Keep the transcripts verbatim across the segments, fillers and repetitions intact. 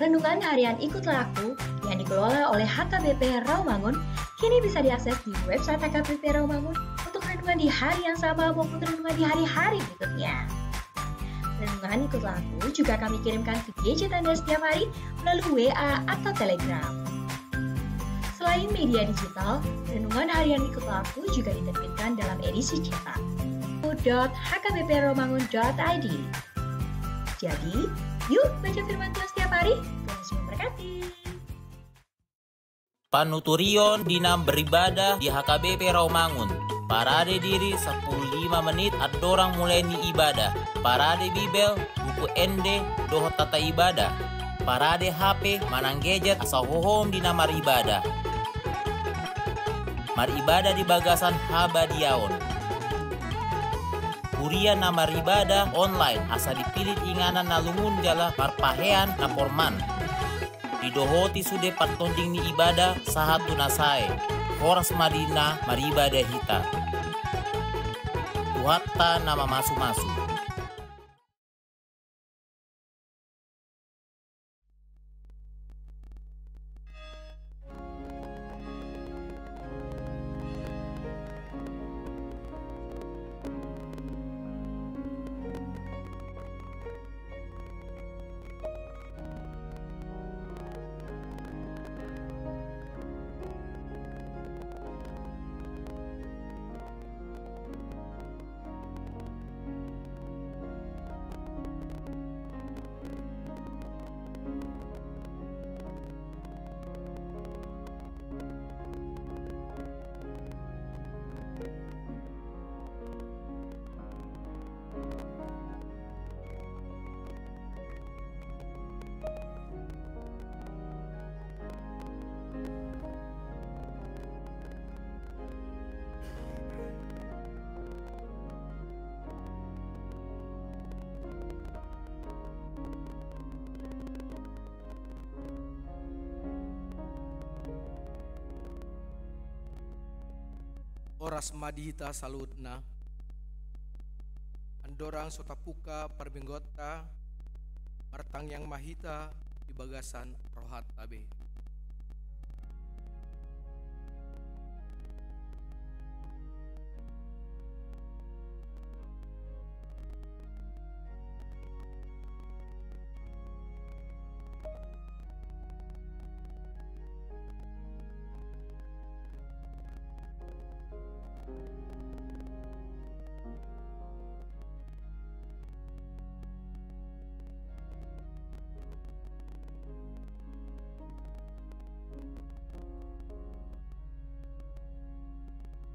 Renungan harian Ikutlah Aku yang dikelola oleh H K B P Rawamangun kini bisa diakses di website H K B P Rawamangun untuk renungan di hari yang sama maupun renungan di hari-hari berikutnya. Renungan Ikutlah Aku juga kami kirimkan ke gadget Anda setiap hari melalui W A atau Telegram. Selain media digital, renungan harian Ikutlah Aku juga diterbitkan dalam edisi cetak. dot H K B P Rawamangun dot I D. Jadi, yuk baca firman Tuhan setiap hari. Tuhan Yesus memberkati. Panuturion di na maribadah di H K B P Rawamangun. Parade diri sampulu lima menit andorang mulai ni ibadah. Parade Bibel, buku ende, dohot tata ibadah. Parade H P manang gadget asa hohom di na maribadah. Maribadah di bagasan habadiaon. Huria na maribadah online asa dipillit inganan na lungun jala marpahean na porman. Didohoti sude partonding ni ibadah sahat tu na sae. Horas ma di na maribadah hita. Tuhanta na mamasumasu. Horas ma di hita saluhutna. Andorang so tapungka parbinggoanta, martangiang ma hita di bagasan rohanta be.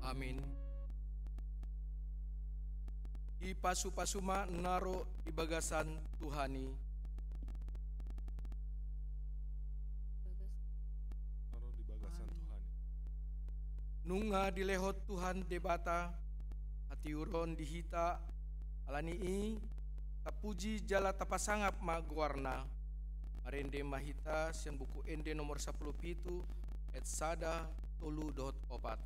Amin. Dipasupasu ma na ro di bagasan Tuhan i. Na ro di bagasan Tuhan i. Nunga dilehon Tuhan Debata hatiuron di hita, ala ni i tapuji jala tapasangap ma goarna. Marende ma hita sian Buku Ende nomor sampulu pitu, ayat sada, tolu dohot opat.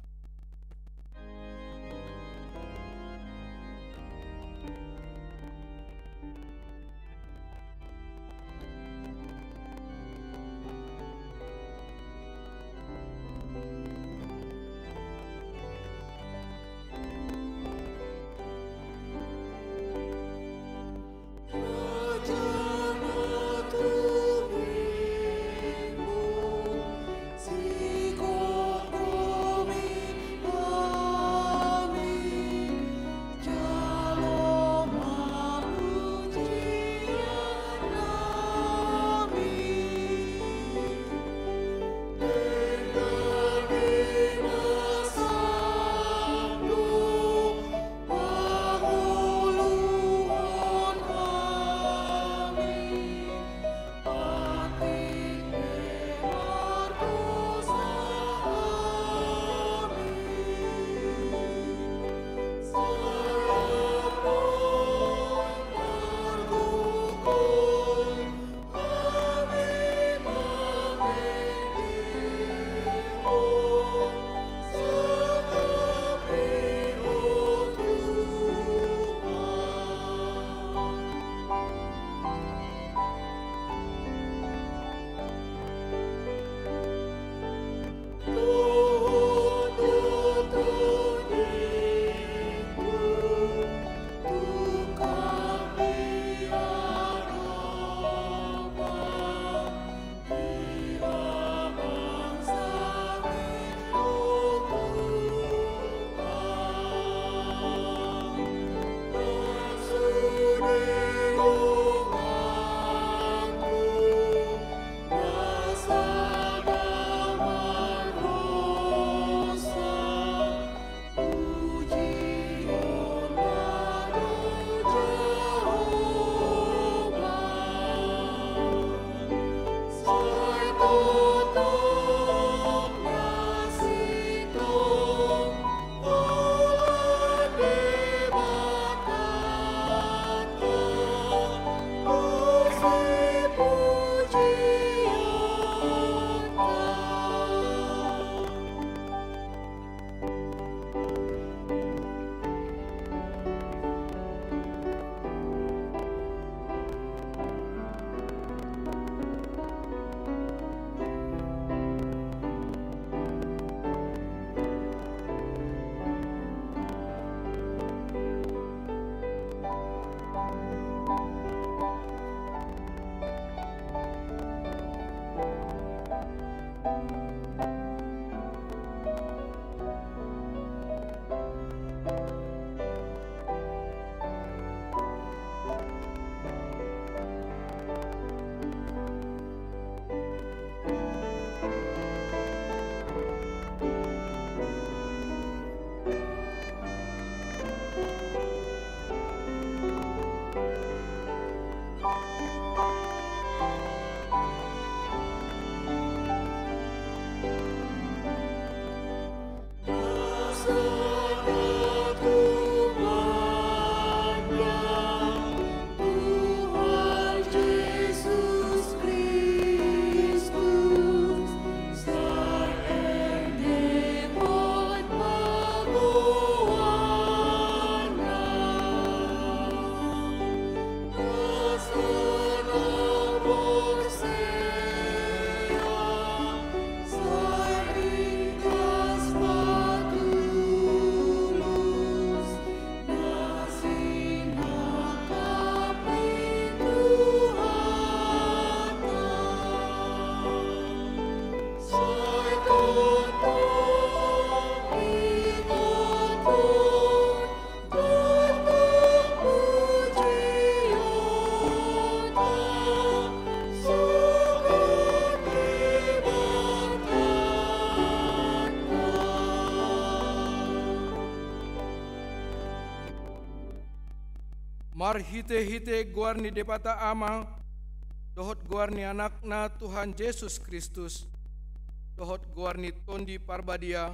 Marhitehite goar ni Debata Ama, dohot goar ni Anakna Tuhan Jesus Kristus, dohot goar ni Tondi Parbadia,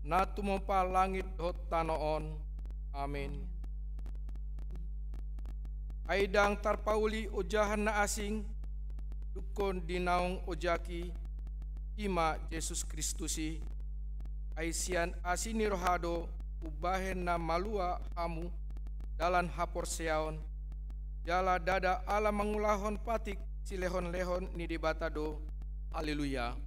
na tumompa langit dohot tano on. Amin. Ai ndang tarpauli ojahan na asing, dungkon di naung ojahi, i ma Jesus Kristus i. Ai sian asi ni roha do umbahen na malua hamu dalan haporseaon, jala ndada ala mangulahon patik silehonlehon ni Debata do. Haleluya.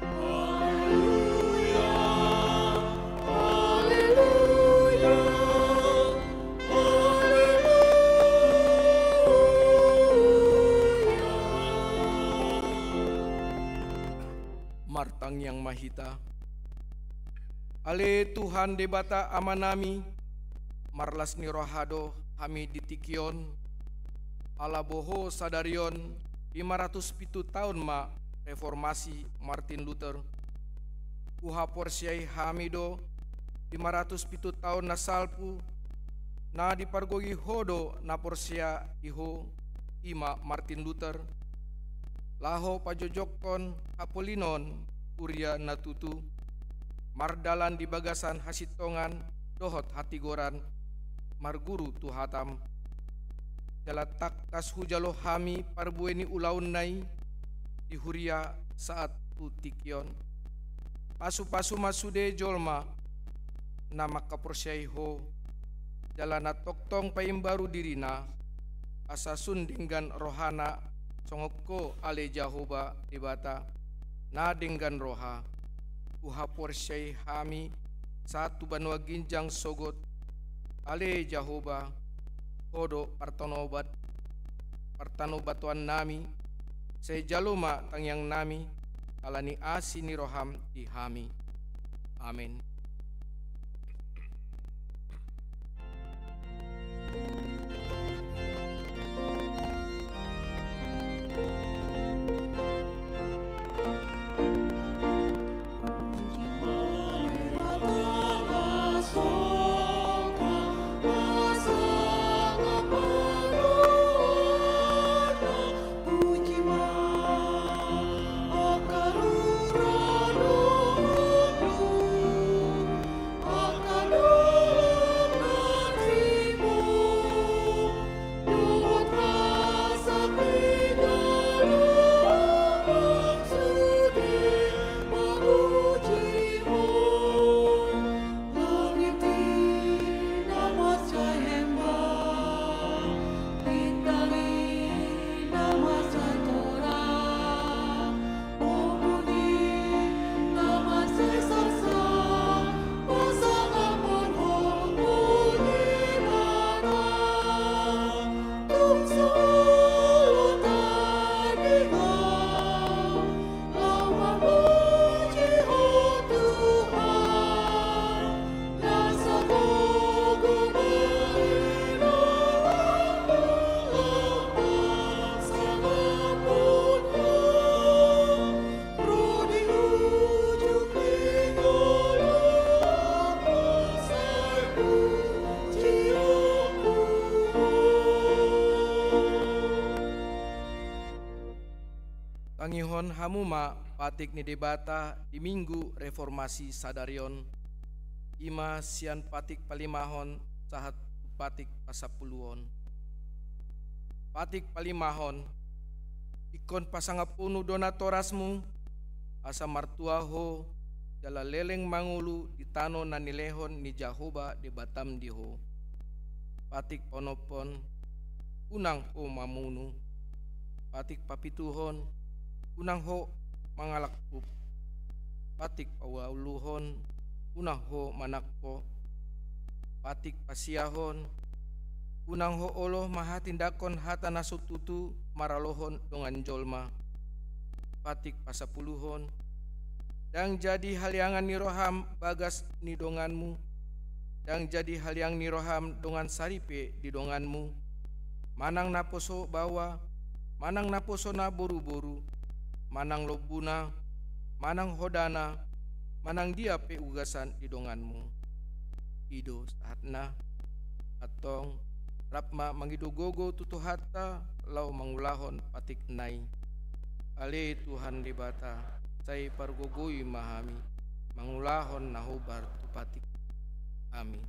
Haleluya, haleluya, haleluya. Martangiang ma hita. Ale Tuhan Debata Amanami, marlas ni roha do hami di tingki on, ala boho sadari on lima ratus pitu taon ma reformasi Martin Luther. Huhaporseai hami do lima ratus pitu taon na salpu, na dipargogoi Ho do na porsea di Ho, i ma Martin Luther, laho pajojokkon hapolinon huria na tutu, mardalan di bagasan hasintongan dohot hatigoran, marguru tu hataM. Jala tangkas hujalo hami parbue ni ulaonNa i di huria sahat tu tingki on. Pasupasu ma sude jolma na mangkaporseai Ho, jala na tongtong paimbaru dirina, asa sun denggan rohana songon Ho ale Jahowa Debata na denggan roha. Huhaporseai hami sahat tu banua ginjang sogot, ale Jahowa, Ho do partanobat, partanobatoannami, sai jalo ma tangiangnami, ala ni asi ni rohaM di hami. Amen. Tangihon hamu ma patik ni Debata di Minggu Reformasi sadari on, i ma sian patik palimahon sahat tu patik pasampuluhon. Patik palimahon. Ingkon pasangaphonu do natorasmu, asa martua ho, jala leleng mangolu di tano na nilehon ni Jahowa Debatam di ho. Patik paonomhon, unang ho mamunu. Patik papituhon, unang ho mangalangkup. Patik paualuhon, unang ho manangko. Patik pasiahon, unang ho olo mahatindanghon hata na so tutu maralohon dongan jolma. Patik pasampuluhon, ndang jadi haliangan ni roham bagas ni donganmu, ndang jadi haliang ni roham dongan saripe di donganmu, manang naposo baoa, manang naposo na boruboru, manang lombuna, manang hodana, manang dia pe ugasan di donganmu. I do sahatna. Antong, rap ma mangido gogo tu Tuhanta laho mangulahon patik nai. Ale Tuhan Debata, sai pargogoi ma hami mangulahon na hombar tu patik. Amin.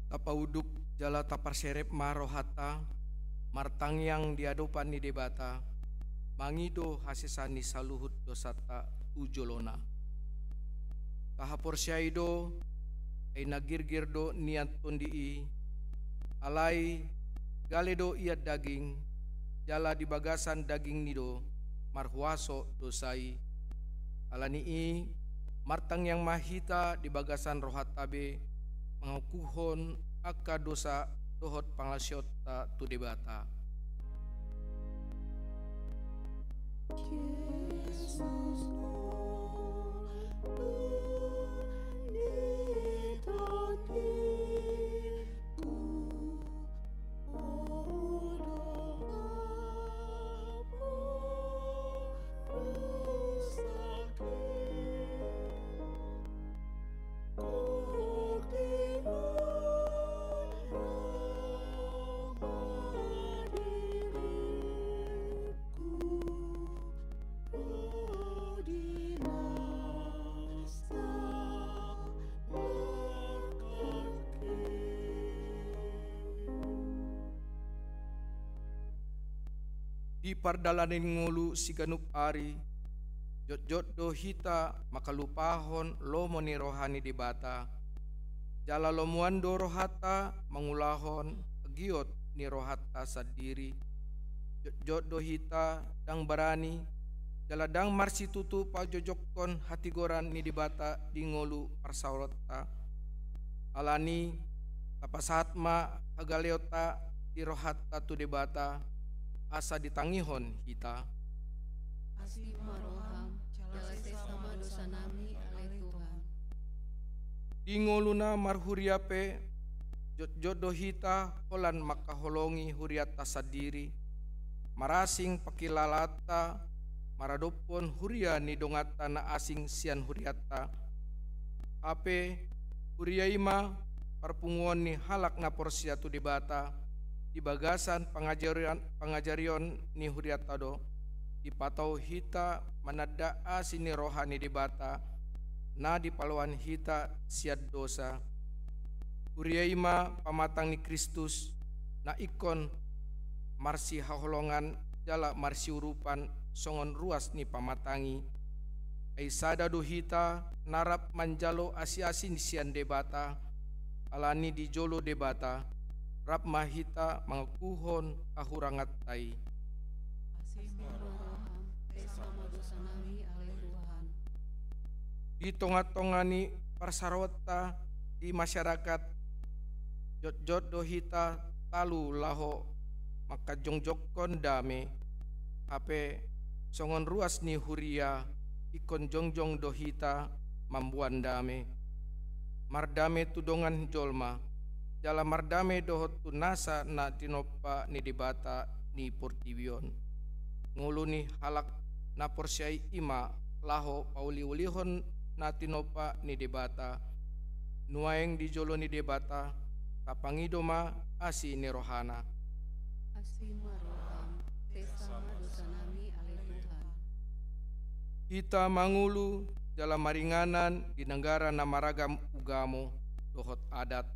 Tapaunduk jala taparserep ma rohanta martangiang di adopan ni Debata, mangido hasesaan ni saluhut dosanta tu jolona. Tahaporseai do, ai na girgir do nian tondi i, alai gale do ia daging, jala di bagasan dagingni do marhuaso dosa i. Alani i, martangiang ma hita di bagasan rohanta be, mangakuhon angka dosa dohot pangalaosionta tu Debata. Di pardalanan ni ngolu siganup ari, jotjot do hita mangkalupahon lomo ni roha ni Debata. Jala lomoan do rohanta mangulahon giot ni rohanta sandiri. Jotjot do hita ndang barani, jala ndang marsitutu pajojokkon hatigoran ni Debata di ngolu parsaoranta. Alani, tapasahat ma hagaleonta di rohanta tu Debata, asa ditangihon hita. Asi ma roham, jala sesa ma dosanami, ale Tuhan. Di ngolu na marhuria pe, jotjot do hita holan mangkaholongi hurianta sandiri, marasing pangkilalaanta maradophon huria ni donganta na asing sian hurianta. Hape, huria i ma parpunguon ni halak na porsea tu Debata, di bagasan pangajarion, pangajarion ni hurianta do, dipatau hita mananda asi ni roha ni Debata, na dipaloan hita sian dosa. Huria i ma pamatang ni Kristus, na ingkon marsihaholongan jala marsiurupan songon ruas ni pamatang i. Ai sada do hita na rap manjalo asiasi sian Debata, alani di jolo Debata, rap ma hita mangakuhon hahuranganta i. Asi ma roham, sesa ma dosanami, ale Tuhan. Di tongatonga ni parsaoranta di masyarakat, jotjot do hita talu laho mangkajongjongkon dame, hape songon ruas ni huria, ingkon jongjong do hita mamboan dame. Mardame tu dongan jolma, jala mardame dohot tu nasa na tinompa ni Debata ni portibi on. Ngolu ni halak na porsea i ma laho pauliulihon na tinompa ni Debata. Nuaeng di jolo ni Debata, tapangido ma asi ni rohana. Asi ma roham, sesa ma dosanami, ale Tuhan. Hita mangolu jala maringanan di negara na maragam ugamo dohot adat.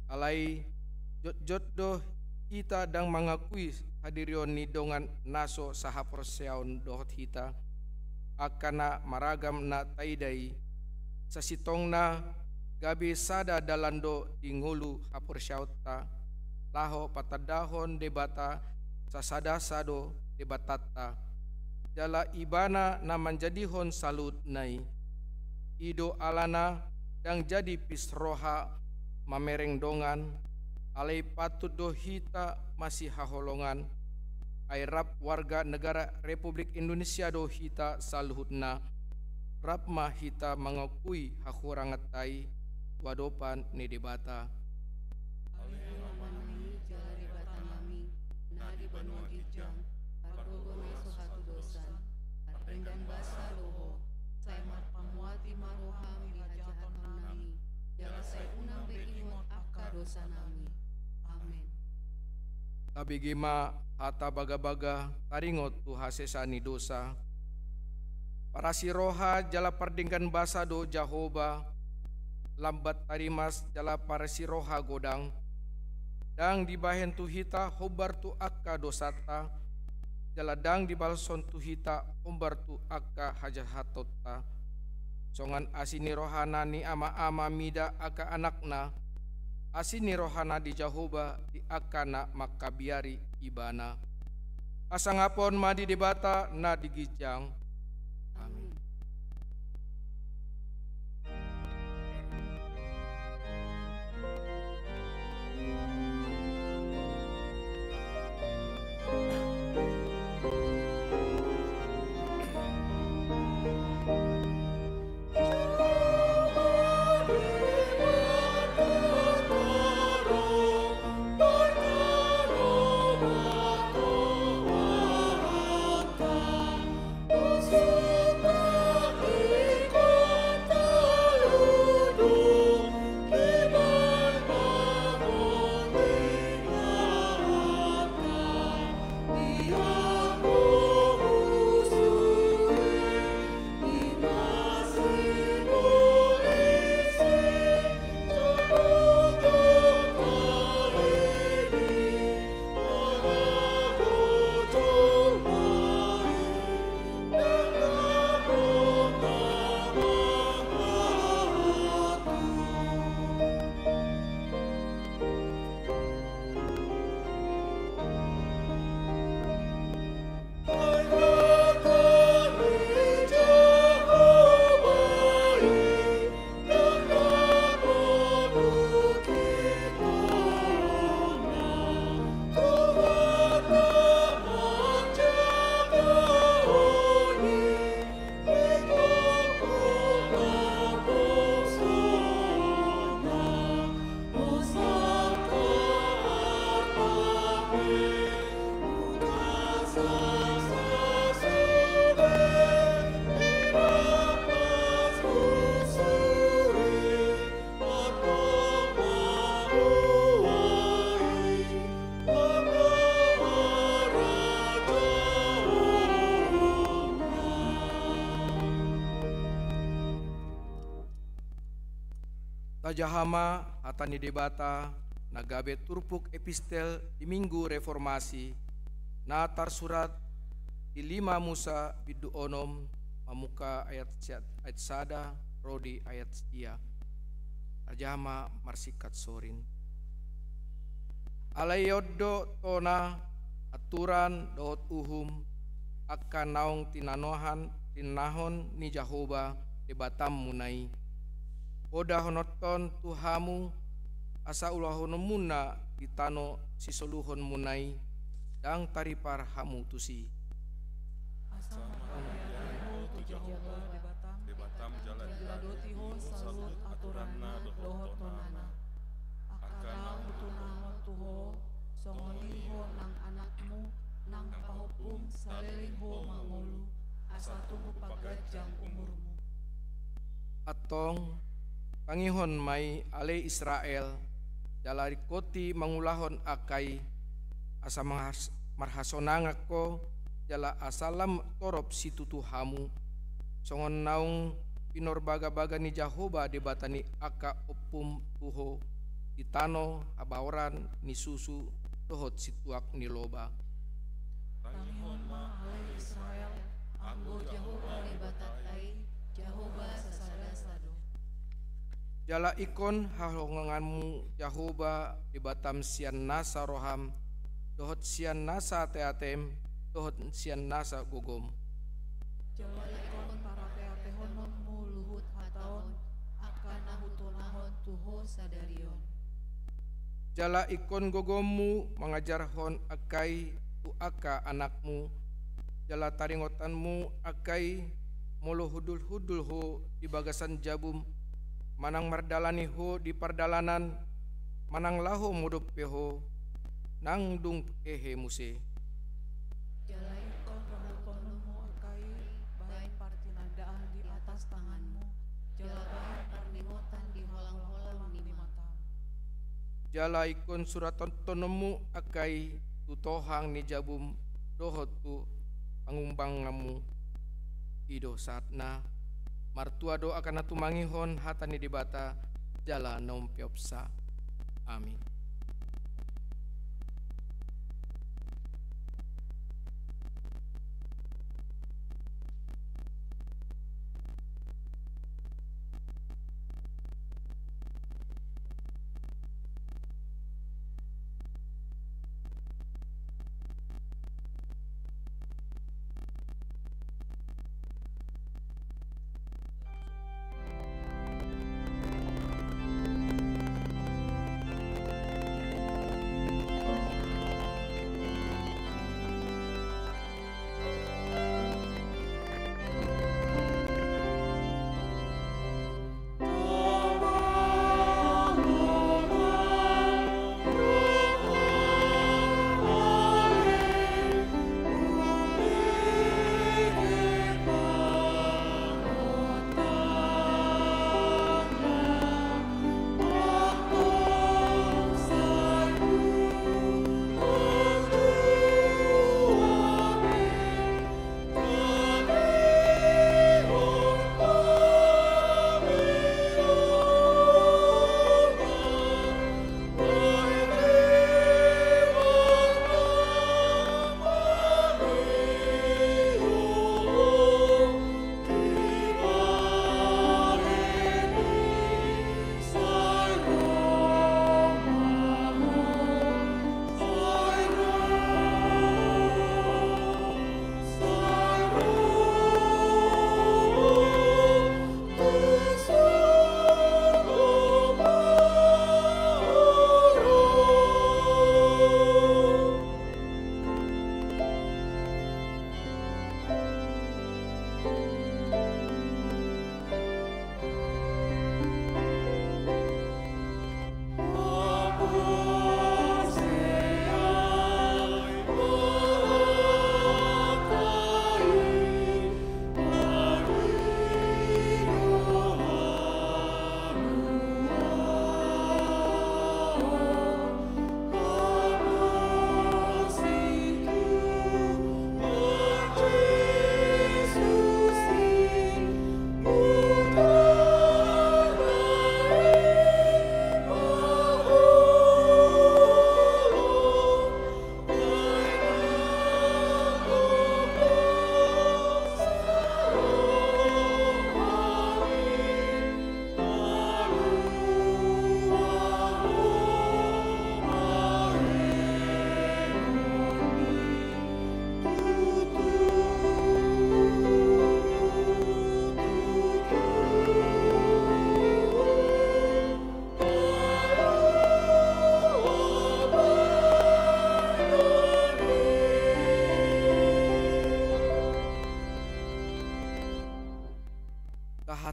Alai jotjot do hita ndang mangakui hadirion ni dongan na so sahaporseaon dohot hita, angka na maragam na taida i. Sasintongna gabe sada dalan do di ngolu haporseaonta, laho patandahon Debata sasada do Debatanta. Jala Ibana na manjadihon saluhutna i. I do alana ndang jadi pis roha mamereng dongan, alai patut do hita masihaholongan. Ai rap warga negara Republik Indonesia do hita saluhutna, rap ma hita mangakui hahuranganta i tu adopan ni Debata. Ale Amanami jala Debatanami, na di banua ginjang, pargogo na so hatudosan, pardenggan basa do Ho, sai marpamuati ma roham di hajahatonnami, jala sai unang be ingot angka dosanami. Amen. Tabege ma hata bagabaga taringot tu hasesaan ni dosa. Parasi roha jala pardenggan basa do Jahowa, lambat tarimas jala parasi roha godang. Ndang dibahen tu hita hombar tu angka dosanta, jala ndang dibalashon tu hita hombar tu angka hajahatonta. Songon asi ni rohana ni ama-ama mida angka anakna, asi ni rohana di Jahowa di angka na mangkabiari Ibana. Hasangapon ma di Debata na di ginjang. Amen. Tajaha ma hata ni Debata na gabe turpuk epistel di Minggu Reformasi, na tarsurat di lima Musa bindu onom, mamungka ayat siat, ayat sada ro di ayat sia. Tajaha ma marsingkat sorin. Alai on do tona, aturan dohot uhum, angka naung tinanohan, tinanahon ni Jahowa Debatamuna i. Ho dohononhon tu hamu, asa ulahononmuna di tano sisoluhonmuna i, ndang taripar hamu tusi. Asa mangaleale ho tu Jahowa Debatam, Debatam jala jala doti ho saluhut aturanna dohot tonana. Angka na hutunahon tu ho, songon i ho nang anakmu, nang pahompum saleleng ho mangolu, asa tung paganjang umurmu. Antong, tangihon ma i ale Israel, jala ringkoti mangulahon angka i, asa marhas-, marhasonangan ho, jala asa lam torop situtu hamu, songon naung pinorbagabaga ni Jahowa Debata ni angka ompum tu ho, di tano habaoran ni susu dohot situak ni loba. Tangihon ma ale Israel, anggo Jahowa Debatanta i, Jahowa sasada do. Jala ingkon haholonganmu Jahowa Debatam sian nasa roham, dohot sian nasa ateatem, dohot sian nasa gogom. Jala ingkon parateatehononmu luhut hata on, angka na hutunahon tu ho sadari on. Jala ingkon gogommu mangajarhon angka i tu angka anakmu, jala taringotanmu angka i molo hundulhundul ho di bagasan jabum, manang mardalani ho di pardalanan, manang laho modom pe ho, nang dung hehe muse. Jala ingkon rahuthononmu angka i bahen partinandaan di atas tanganmu, jala bahen parningotan di holangholang ni matam. Jala ingkon surathononmu angka i tu tohang ni jabum dohot tu pangumbanganmu. I do sahatna. Martua do angka na tumangihon hata ni Debata, jala na umpeopsa. Amin.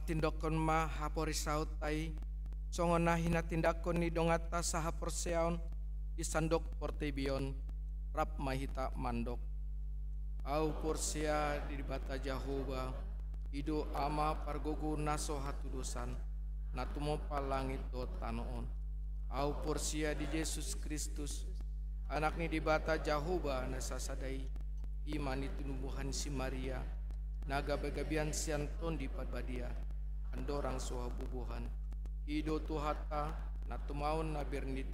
Tindokkon ma haporisahonta i, songon na hinatindangkon ni donganta sahaporseaon di sandok portibi on, rap ma hita mandok. Ahu porsea di Debata Jahowa, i do Ama pargogo na so hatudosan, na tumompa langit dohot tano on. Ahu porsea di Jesus Kristus, Anak ni Debata Jahowa na sasada i, i ma na tinubuhon si Maria, na gabegabean sian Tondi Parbadia, andorang so habubuhan. I do Tuhanta, na tumaon na bernit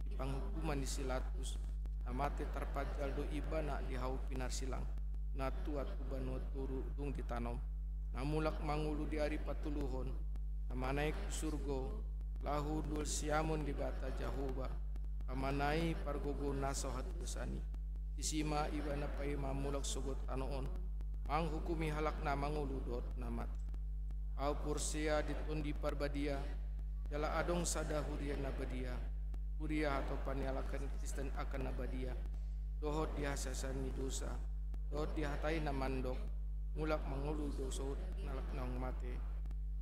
di panghukuman ni si Pilatus, na mate tarpanjal do ibana di hau pinarsilang, na tuat tu banua toru dung ditanom, na mulak mangolu di ari patoluhon, na manaek tu surgo, laho hundul siamun Debata Jahowa, Amana i pargogo na so hatudosan i. Disi ma ibana paima mulak sogot tano on, manghukumi halak na mangolu dohot na mate. Ahu porsea di Tondi Parbadia, jala adong sada huria na badia, huria hatopan ni halak Kristen angka na badia, dohot di hasesaan ni dosa, dohot di hata i na mandok, mulak mangolu do sogot halak naung mate,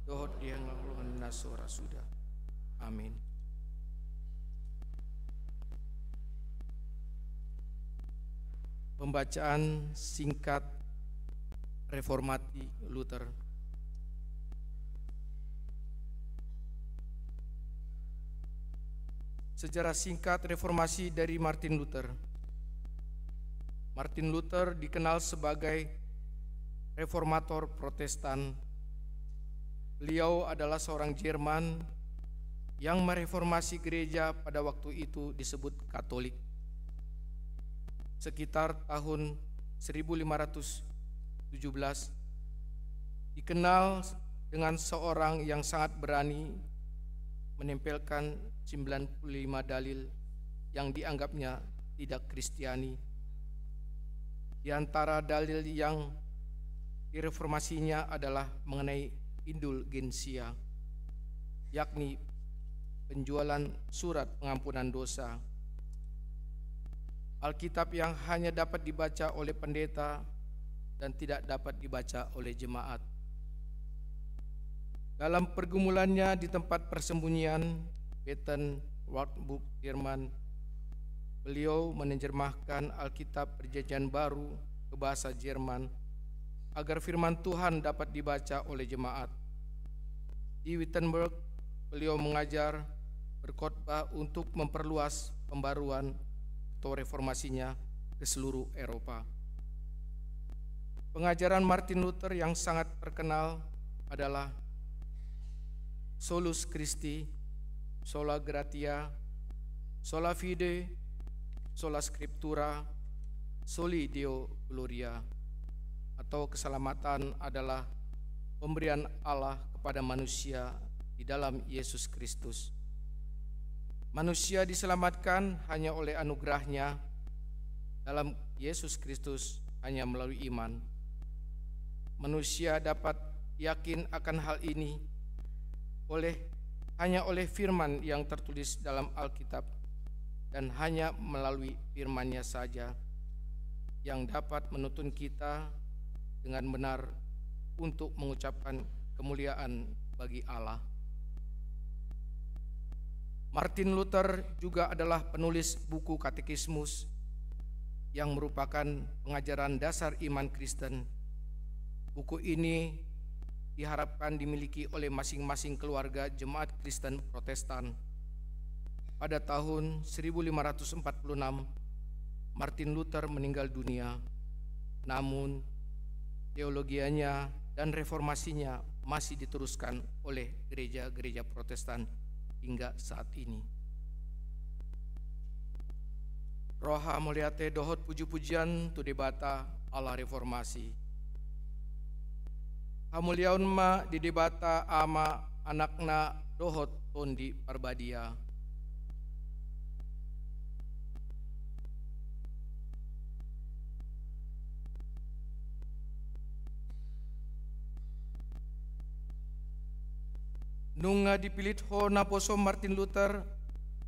dohot di hangoluan na so ra suda. Amin. Pembacaan singkat Reformati Luther. Sejarah singkat reformasi dari Martin Luther. Martin Luther dikenal sebagai reformator Protestan. Beliau adalah seorang Jerman yang mereformasi gereja pada waktu itu disebut Katolik. Sekitar tahun seribu lima ratus tujuh belas, dikenal dengan seorang yang sangat berani menempelkan sembilan puluh lima dalil yang dianggapnya tidak Kristiani. Di antara dalil yang direformasinya adalah mengenai indulgensia, yakni penjualan surat pengampunan dosa. Alkitab yang hanya dapat dibaca oleh pendeta dan tidak dapat dibaca oleh jemaat. Dalam pergumulannya di tempat persembunyian, Bethenwartburg, Jerman, beliau menerjemahkan Alkitab Perjanjian Baru ke bahasa Jerman agar firman Tuhan dapat dibaca oleh jemaat. Di Wittenberg, beliau mengajar, berkhotbah untuk memperluas pembaruan atau reformasinya ke seluruh Eropa. Pengajaran Martin Luther yang sangat terkenal adalah Solus Christi, Sola Gratia, Sola Fide, Sola Scriptura, Soli Deo Gloria, atau keselamatan adalah pemberian Allah kepada manusia di dalam Yesus Kristus. Manusia diselamatkan hanya oleh anugerah-Nya dalam Yesus Kristus, hanya melalui iman. Manusia dapat yakin akan hal ini oleh, hanya oleh firman yang tertulis dalam Alkitab, dan hanya melalui firman-Nya saja yang dapat menuntun kita dengan benar untuk mengucapkan kemuliaan bagi Allah. Martin Luther juga adalah penulis buku Katekismus yang merupakan pengajaran dasar iman Kristen. Buku ini diharapkan dimiliki oleh masing-masing keluarga jemaat Kristen Protestan. Pada tahun seribu lima ratus empat puluh enam, Martin Luther meninggal dunia. Namun, teologianya dan reformasinya masih diteruskan oleh gereja-gereja Protestan hingga saat ini. Roha mauliate dohot puji-pujian tu Debata Allah reformasi. Hamuliaon ma di Debata Ama, Anakna, dohot Tondi Parbadia. Nunga dipillit Ho naposo Martin Luther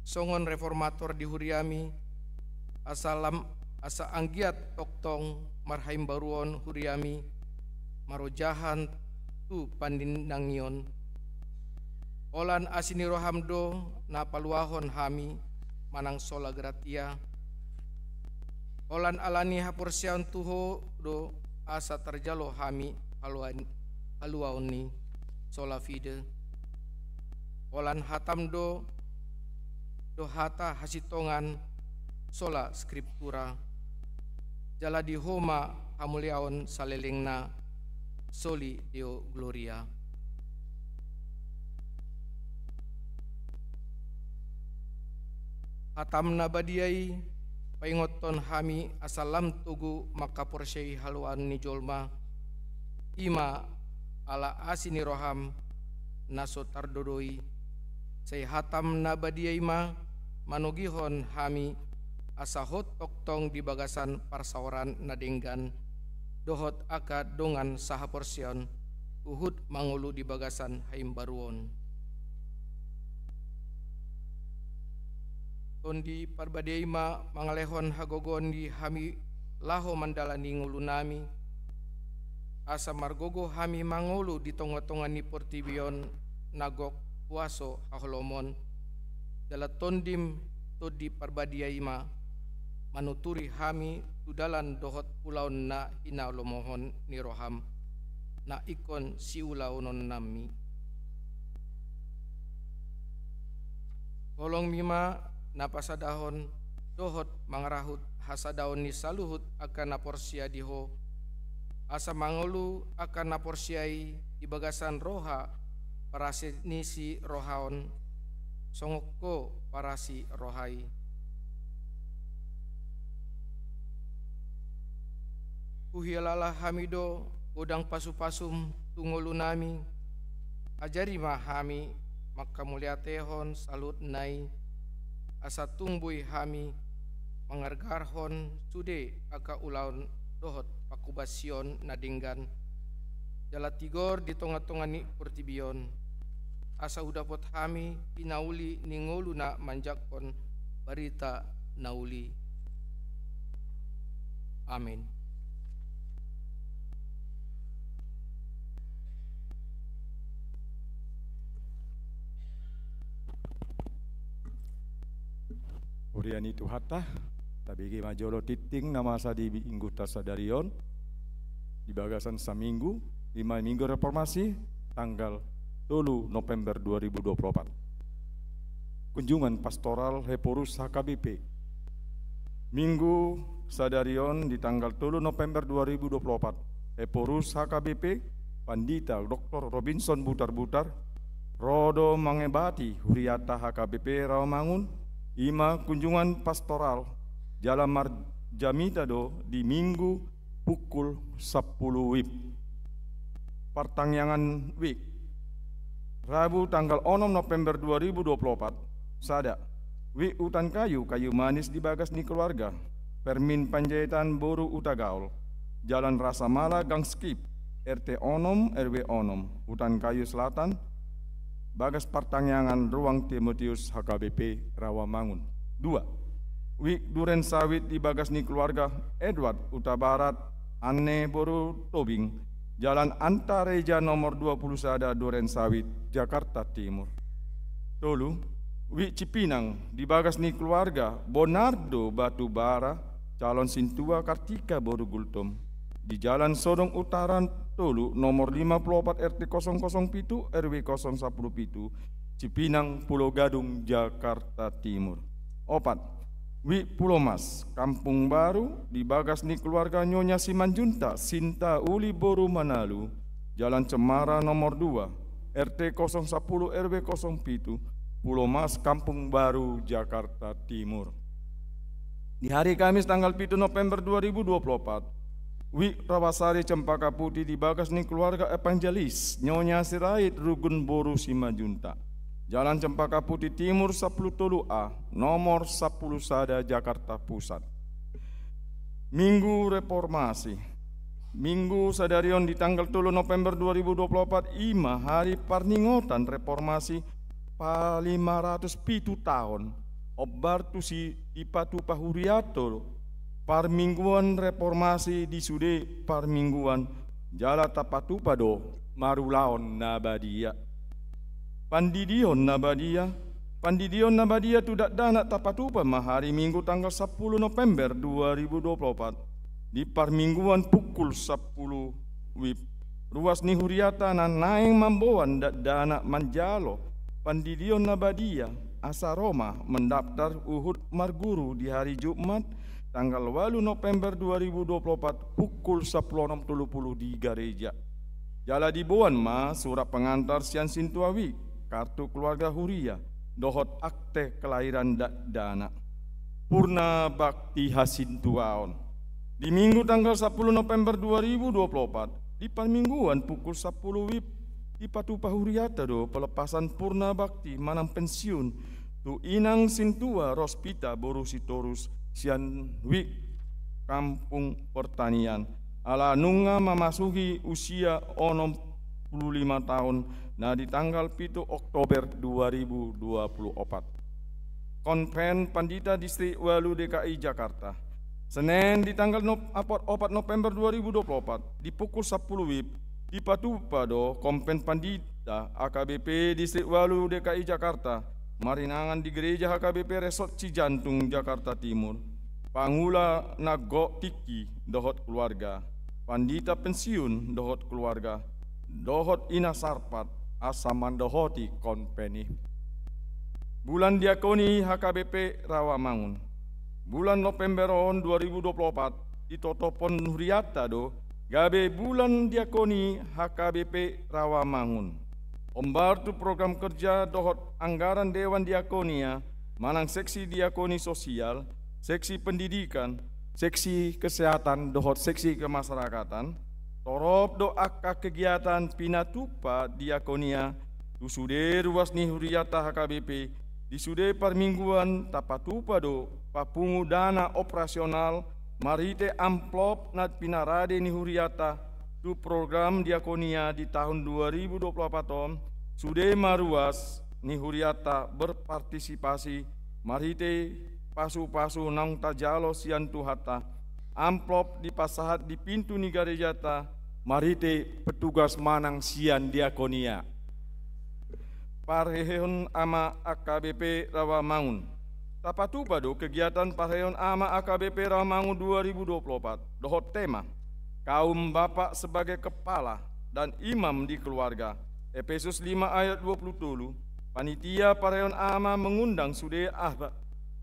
songon reformator di huriami, asa lam, asa anggiat tongtong marhaimbaruon huriami, marojahan tu pandindangion. Holan asi ni roham do na paluahon hami manang sola gratia. Holan ala ni haporseaon tu Ho do asa tarjalo hami haluaon, haluaon ni sola fide. Holan hatam do, do hata hasintongan sola scriptura. Jala di Ho ma hamuliaon salelengna, soli Deo Gloria. Hatam na badia i paingothon hami asa lam togu mangkaporseai haluaon ni jolma, i ma ala asi ni roham na so tardodoi. Sai hatam na badia i ma manogihon hami asa hot tongtong di bagasan parsaoran na denggan dohot angka dongan sahaporseaon huhut mangolu di bagasan haimbaruon. Tondi Parbadia i ma mangalehon hagogoon di hami laho mandalani ngolunami, asa margogo hami mangolu di tongatonga ni portibi on na gok huaso haholomon, jala Tondim Tondi Parbadia i ma manuturi hami tu dalan dohot ulaon na hinalomohon ni roham na ingkon siulaononnami. Holongmi ma na pasadahon dohot mangarahut hasadaon ni saluhut angka na porsea di Ho, asa mangolu angka na porsea i di bagasan roha parasi ni sirohaon, songon Ho parasi roha i. Huhilala hami do godang pasupasum tu ngolunami, ajari ma hami mangkamauliatehon saluhutna i, asa tung boi hami mangargarhon sude angka ulaon dohot panghubasion na denggan jala tigor di tongatonga ni portibi on, asa hudapot hami pinauli ni ngolu na manjangkon barita na uli. Amin. Huria ni Tuhanta, tabege ma jolo tingting na masa di mingguta sadari on, di bagasan saminggu, i ma Minggu Reformasi, tanggal tolu November dua ribu dua puluh opat. Kunjungan Pastoral Ephorus H K B P. Minggu sadari on di tanggal tolu November dua ribu dua puluh opat, Ephorus H K B P, Pandita Doktor Robinson Butarbutar, ro do mangebati huriata H K B P Rawamangun, i ma kunjungan pastoral, jala marjamita do di Minggu pukul sampulu W I B. Partangiangan W I B. Rabu tanggal onom November dua ribu dua puluh opat, sada. W I B Utan Kayu, Kayu Manis di bagas ni keluarga. Permin Panjaitan boru Hutagaol, Jalan Rasamala Gang Skip, R T onom, R W onom, Utan Kayu Selatan, bagas partangiangan ruang Timotius H K B P Rawamangun. Dua. W I B Duren Sawit di bagas ni keluarga Edward Hutabarat, Anne boru Tobing, Jalan Antareja nomor dua puluh sada Duren Sawit, Jakarta Timur. Tolu. W I B Cipinang di bagas ni keluarga Bonardo Batubara, calon sintua Kartika boru Gultom, di Jalan Sodong Utara tolu nomor lima puluh opat, R T kosong kosong pitu, R W kosong sampulu pitu, Cipinang, Pulo Gadung, Jakarta Timur. Opat. W I B Pulomas, Kampung Baru, di bagas ni keluarga Nyonya Simanjuntak, Sinta Uli boru Manalu, Jalan Cemara nomor dua, R T kosong sampulu, R W kosong pitu, Pulomas, Kampung Baru, Jakarta Timur. Di hari Kamis tanggal pitu November dua ribu dua puluh opat, W I B Rawasari Cempaka Putih di bagas ni keluarga Evangelis Nyonya Sirait Rugun boru Simanjuntak, Jalan Cempaka Putih Timur sampulu tolu A, nomor sampulu sada, Jakarta Pusat. Minggu Reformasi. Minggu sadari on di tanggal tolu November dua ribu dua puluh opat, i ma hari parningotan Reformasi palima ratus pitu taon, ombar tusi dipatupa huriato parmingguan Reformasi di sude parmingguan, jala tapatupa do marulaon na badia. Pandidion na badia. Pandidion na badia tu dakdanak tapatupa ma hari Minggu tanggal sampulu November dua ribu dua puluh opat di parmingguan pukul sampulu wib. Ruas ni huriata na naeng mamboan dakdanak manjalo pandidion na badia asa ro ma mendaftar huhut marguru di hari Jumat tanggal walu November dua ribu dua puluh opat pukul sampulu onom tolu pulu di gareja. Jala diboan ma surat pengantar sian sintua wib, kartu keluarga huria, dohot akte kelahiran dakdanak. Purna bakti hasintuaon. Di Minggu tanggal sampulu November dua ribu dua puluh opat, di parmingguan pukul sampulu wib, dipatupa huriata do pelepasan purna bakti manang pensiun tu inang sintua Rospita boru Sitorus sian wib Kampung Pertanian, ala nunga mamasuki usia onom pulu lima taon na di tanggal pitu Oktober dua ribu dua puluh opat. Konven Pandita Distrik Walu D K I Jakarta. Senen di tanggal nop-, opat November dua ribu dua puluh opat, di pukul sampulu wib, dipatupa do Konven Pandita A K B P Distrik Walu D K I Jakarta, marinangan di Gereja H K B P Resort Cijantung, Jakarta Timur. Pangula na gok tingki dohot keluarga, pandita pensiun dohot keluarga, dohot ina sarpat asa mandohoti konven i. Bulan diakoni H K B P Rawamangun. Bulan November on dua ribu dua puluh opat, ditotophon huriata do gabe bulan diakoni H K B P Rawamangun. Hombar tu program kerja dohot anggaran Dewan Diakonia manang seksi diakoni sosial, seksi pendidikan, seksi kesehatan dohot seksi kemasyarakatan, torop do angka kegiatan pinatupa diakonia tu sude ruas ni huriata H K B P. Di sude parmingguan tapatupa do papungu dana operasional marhite amplop na pinarade ni huriata tu program diakonia di tahun dua ribu dua puluh opat on. Sude ma ruas ni huriata berpartisipasi marhite pasu-pasu naung tajalo sian Tuhanta. Amplop dipasahat di pintu ni garejata marhite petugas manang sian diakonia. Parheheon Ama A K B P Rawamangun. Tapatupa do kegiatan parheheon Ama A K B P Rawamangun dua ribu dua puluh opat dohot tema Kaum Bapak Sebagai Kepala dan Imam di Keluarga, Efesus lima ayat dua puluh tolu. Panitia parheheon Ama mengundang sude ama,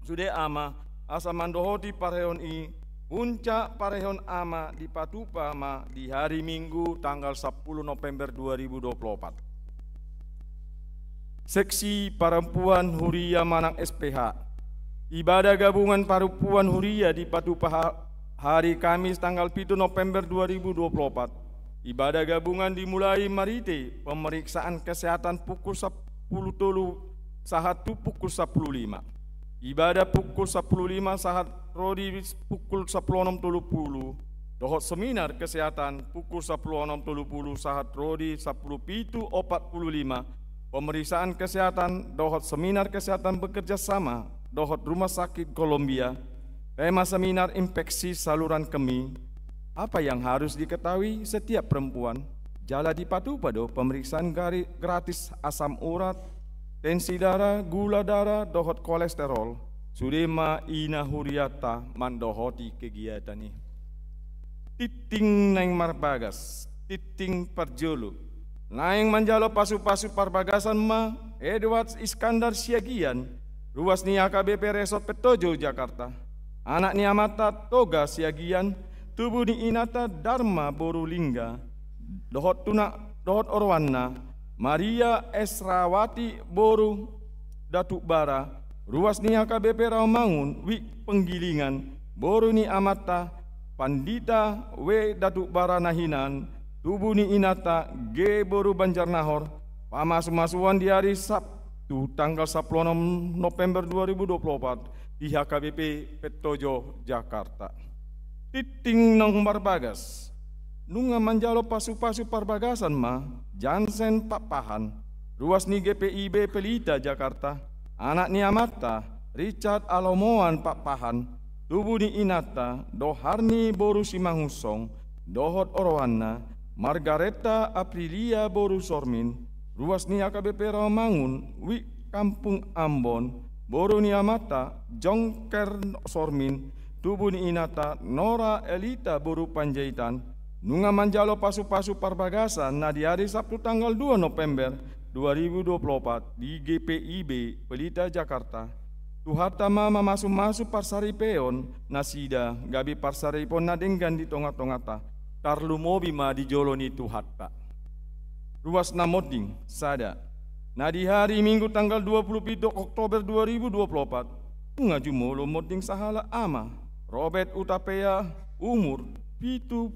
sude ama asa mandohoti parheheon i. Puncak parheheon ama dipatupa ma di hari Minggu tanggal sampulu November dua ribu dua puluh opat. Seksi Parompuan Huria manang S P H. Ibadah gabungan parompuan huria dipatupa ha-, hari Kamis tanggal pitu November dua ribu dua puluh opat. Ibadah gabungan dimulai marhite pemeriksaan kesehatan pukul sampulu tolu sahat tu pukul sampulu lima. Ibadah pukul sampulu lima sahat ro di pukul sampulu onom tolu pulu, dohot seminar kesehatan pukul sampulu onom tolu pulu sahat ro di sampulu pitu opat pulu lima. Pemeriksaan kesehatan dohot seminar kesehatan bekerja sama dohot Rumah Sakit Kolombia. Tema seminar infeksi saluran kemih. Apa yang harus diketahui setiap perempuan? Jala dipatupa do pemeriksaan gari-, gratis asam urat, tensi darah, gula darah, dohot kolesterol. Sude ma ina huriata mandohoti kegiatan i. Tingting naeng marbagas, tingting parjolo. Naeng manjalo pasu-pasu parbagasan ma Edward Iskandar Siagian, ruas ni H K B P Resort Petojo, Jakarta. Anak ni amanta Toga Siagian, tubu ni inanta Darma boru Lingga, dohot tuna, dohot oroanna Maria Esrawati boru Datukbara, ruas ni H K B P Rawamangun, wik Penggilingan, boru ni amanta Pandita W Datukbara na hinan, tubu ni inanta G boru Banjarnahor, pamasu-masuan di hari Sabtu tanggal sampulu onom November dua ribu dua puluh opat di H K B P Petojo, Jakarta. Tingting naeng marbagas. Nunga manjalo pasu-pasu parbagasan ma Jansen Pakpahan, ruas ni G P I B Pelita, Jakarta. Anak ni amanta Richard Alomoan Pakpahan, tubu ni inanta Doharni boru Simangunsong, dohot oroanna Margareta Aprilia boru Sormin, ruas ni A K B P Rawamangun, Wik Kampung Ambon, boru ni amanta Jongker Sormin, tubu ni inanta Nora Elita boru Panjaitan, nunga manjalo pasu-pasu parbagasan na di ari Sabtu tanggal dua November dua ribu dua puluh opat di G P I B Pelita Jakarta. Tuhanta ma mamasu-masu parsaripeon nasida gabe parsaripeon na denggan di tonga-tonganta. Tarlumobi ma di jolo ni Tuhanta. Ruas na monding sada. Na di ari Minggu tanggal dua puluh pitu Oktober dua ribu dua puluh opat, nunga jumolo monding sahalak ama, Robert Hutapea, umur pitu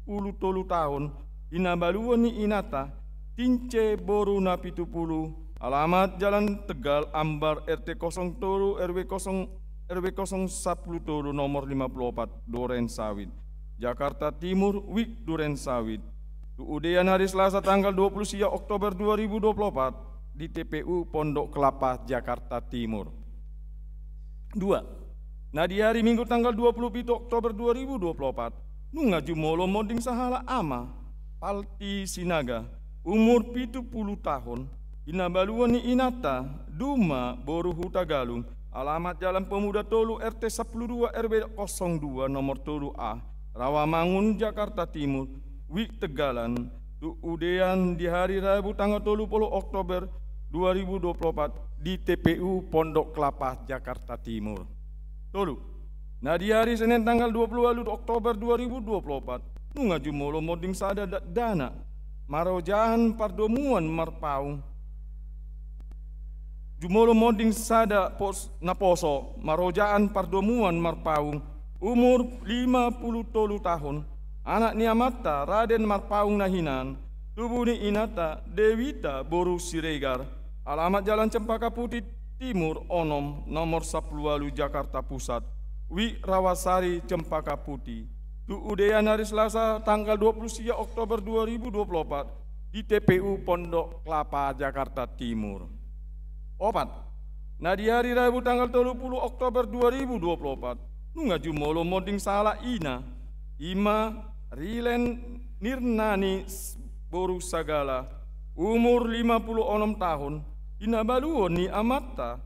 pulu tolu taon, hinabaluon ni inanta Tince boru Napitupulu, alamat Jalan Tegal, Ambar, R T kosong tolu, R W kosong, R W kosong sampulu tolu, nomor lima pulu opat, Duren Sawit, Jakarta Timur, Wik Duren Sawit. Tu udean ari Selasa tanggal dua puluh sia Oktober dua ribu dua puluh opat di T P U Pondok Kelapa, Jakarta Timur. Dua. Na di ari Minggu tanggal dua puluh pitu Oktober dua ribu dua puluh opat, nunga jumolo monding sahalak ama, Palti Sinaga, umur pitu pulu taon, hinabaluon ni inanta Duma boru Hutagalung, alamat Jalan Pemuda tolu, R T sampulu dua, R W kosong dua, nomor tolu A, Rawamangun, Jakarta Timur, Wik Tegalan, tu udean di ari Rabu tanggal tolu pulu Oktober dua ribu dua puluh opat di T P U Pondok Kelapa, Jakarta Timur. Tolu. Na di ari Senen tanggal dua pulu ualu Oktober dua ribu dua pulu opat, nunga jumolo monding sada dakdanak, marojahan pardomuan marpaung, jumolo monding sada pos-, naposo, marojahan pardomuan marpaung, umur lima pulu tolu taon, anak ni amanta Raden Marpaung na hinan, tubu ni inanta Dewita boru Siregar, alamat Jalan Cempaka Putih Timur onom, nomor sampulu ualu, Jakarta Pusat, Wik Rawasari, Cempaka Putih. Tu udean ari Selasa tanggal dua puluh sia Oktober dua ribu dua puluh opat di T P U Pondok Kelapa, Jakarta Timur. Opat. Na di ari Rabu tanggal tolu pulu Oktober dua ribu dua puluh opat, nunga jumolo monding sahalak ina, i ma Rilen Nirnani s-, boru Sagala, umur lima pulu onom taon, hinabaluon ni amanta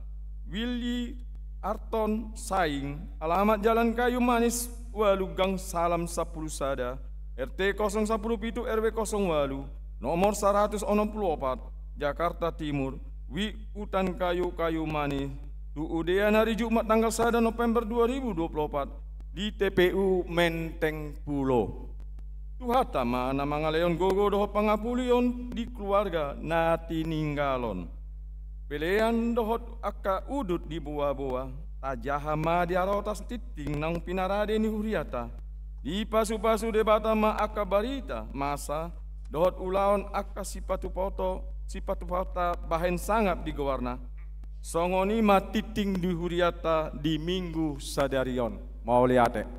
Willy Arton Saing, alamat Jalan Kayu Manis ualu, Gang Salam sampulu sada, R T kosong sampulu pitu, R W kosong ualu, nomor saratus onom pulu opat, Jakarta Timur, Wik Hutan Kayu, Kayu Manis, tu udean ari Jumat tanggal sada November dua ribu dua puluh opat di T P U Menteng Pulo. Tuhanta ma na mangalehon gogo dohot pangapulion di keluarga na tininggalon. Pelean dohot angka udut di boa-boa, tajaha ma di arotas tintin naung pinarade ni huriata. Dipasu-pasu Debata ma angka barita masa dohot ulaon angka sipatupato, sipatupatonta bahen sangap di goarna. Songon i ma tintin di huriata di Minggu sadari on. Mauliate.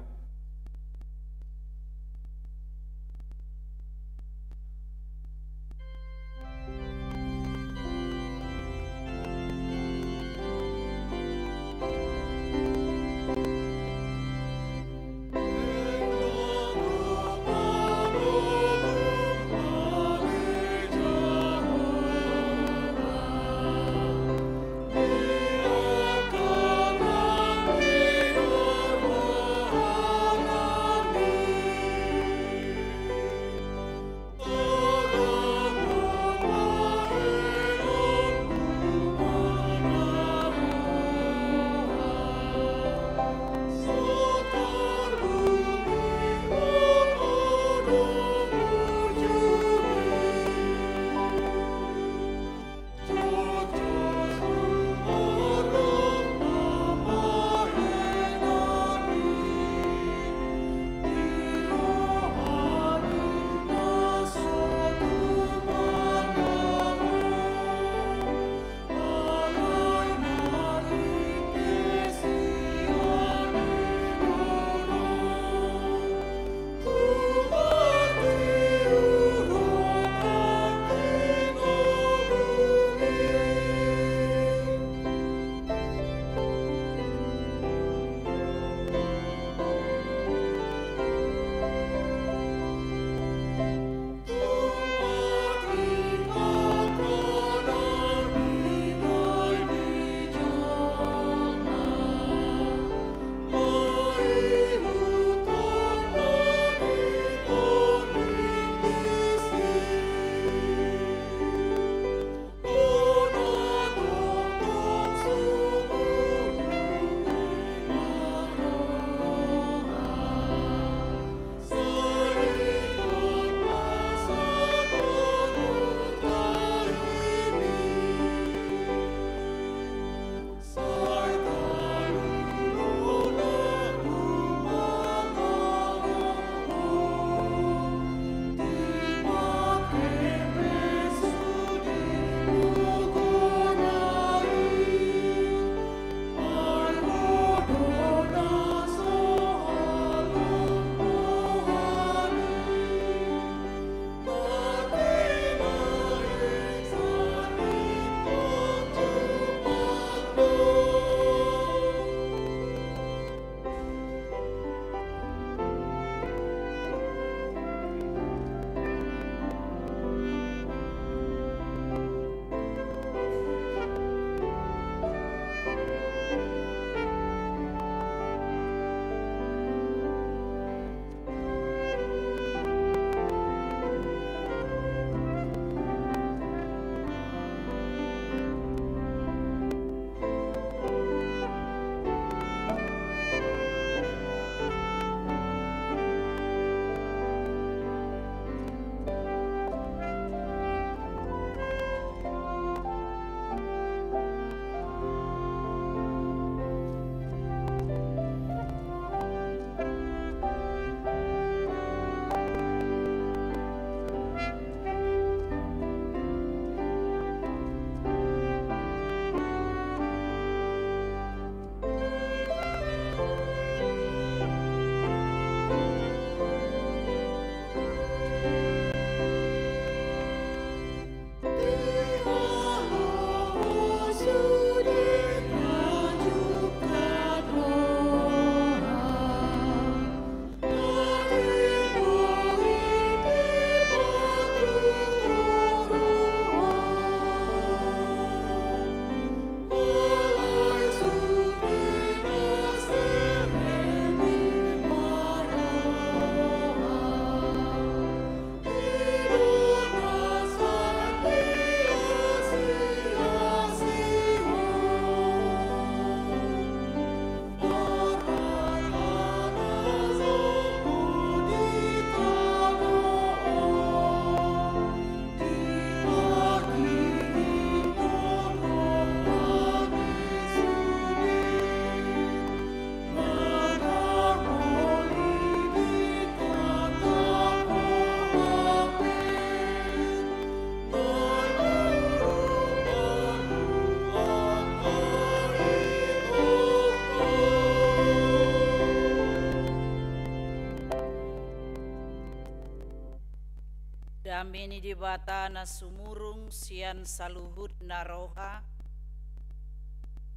Dame ni Debata na sumurung sian saluhutna roha,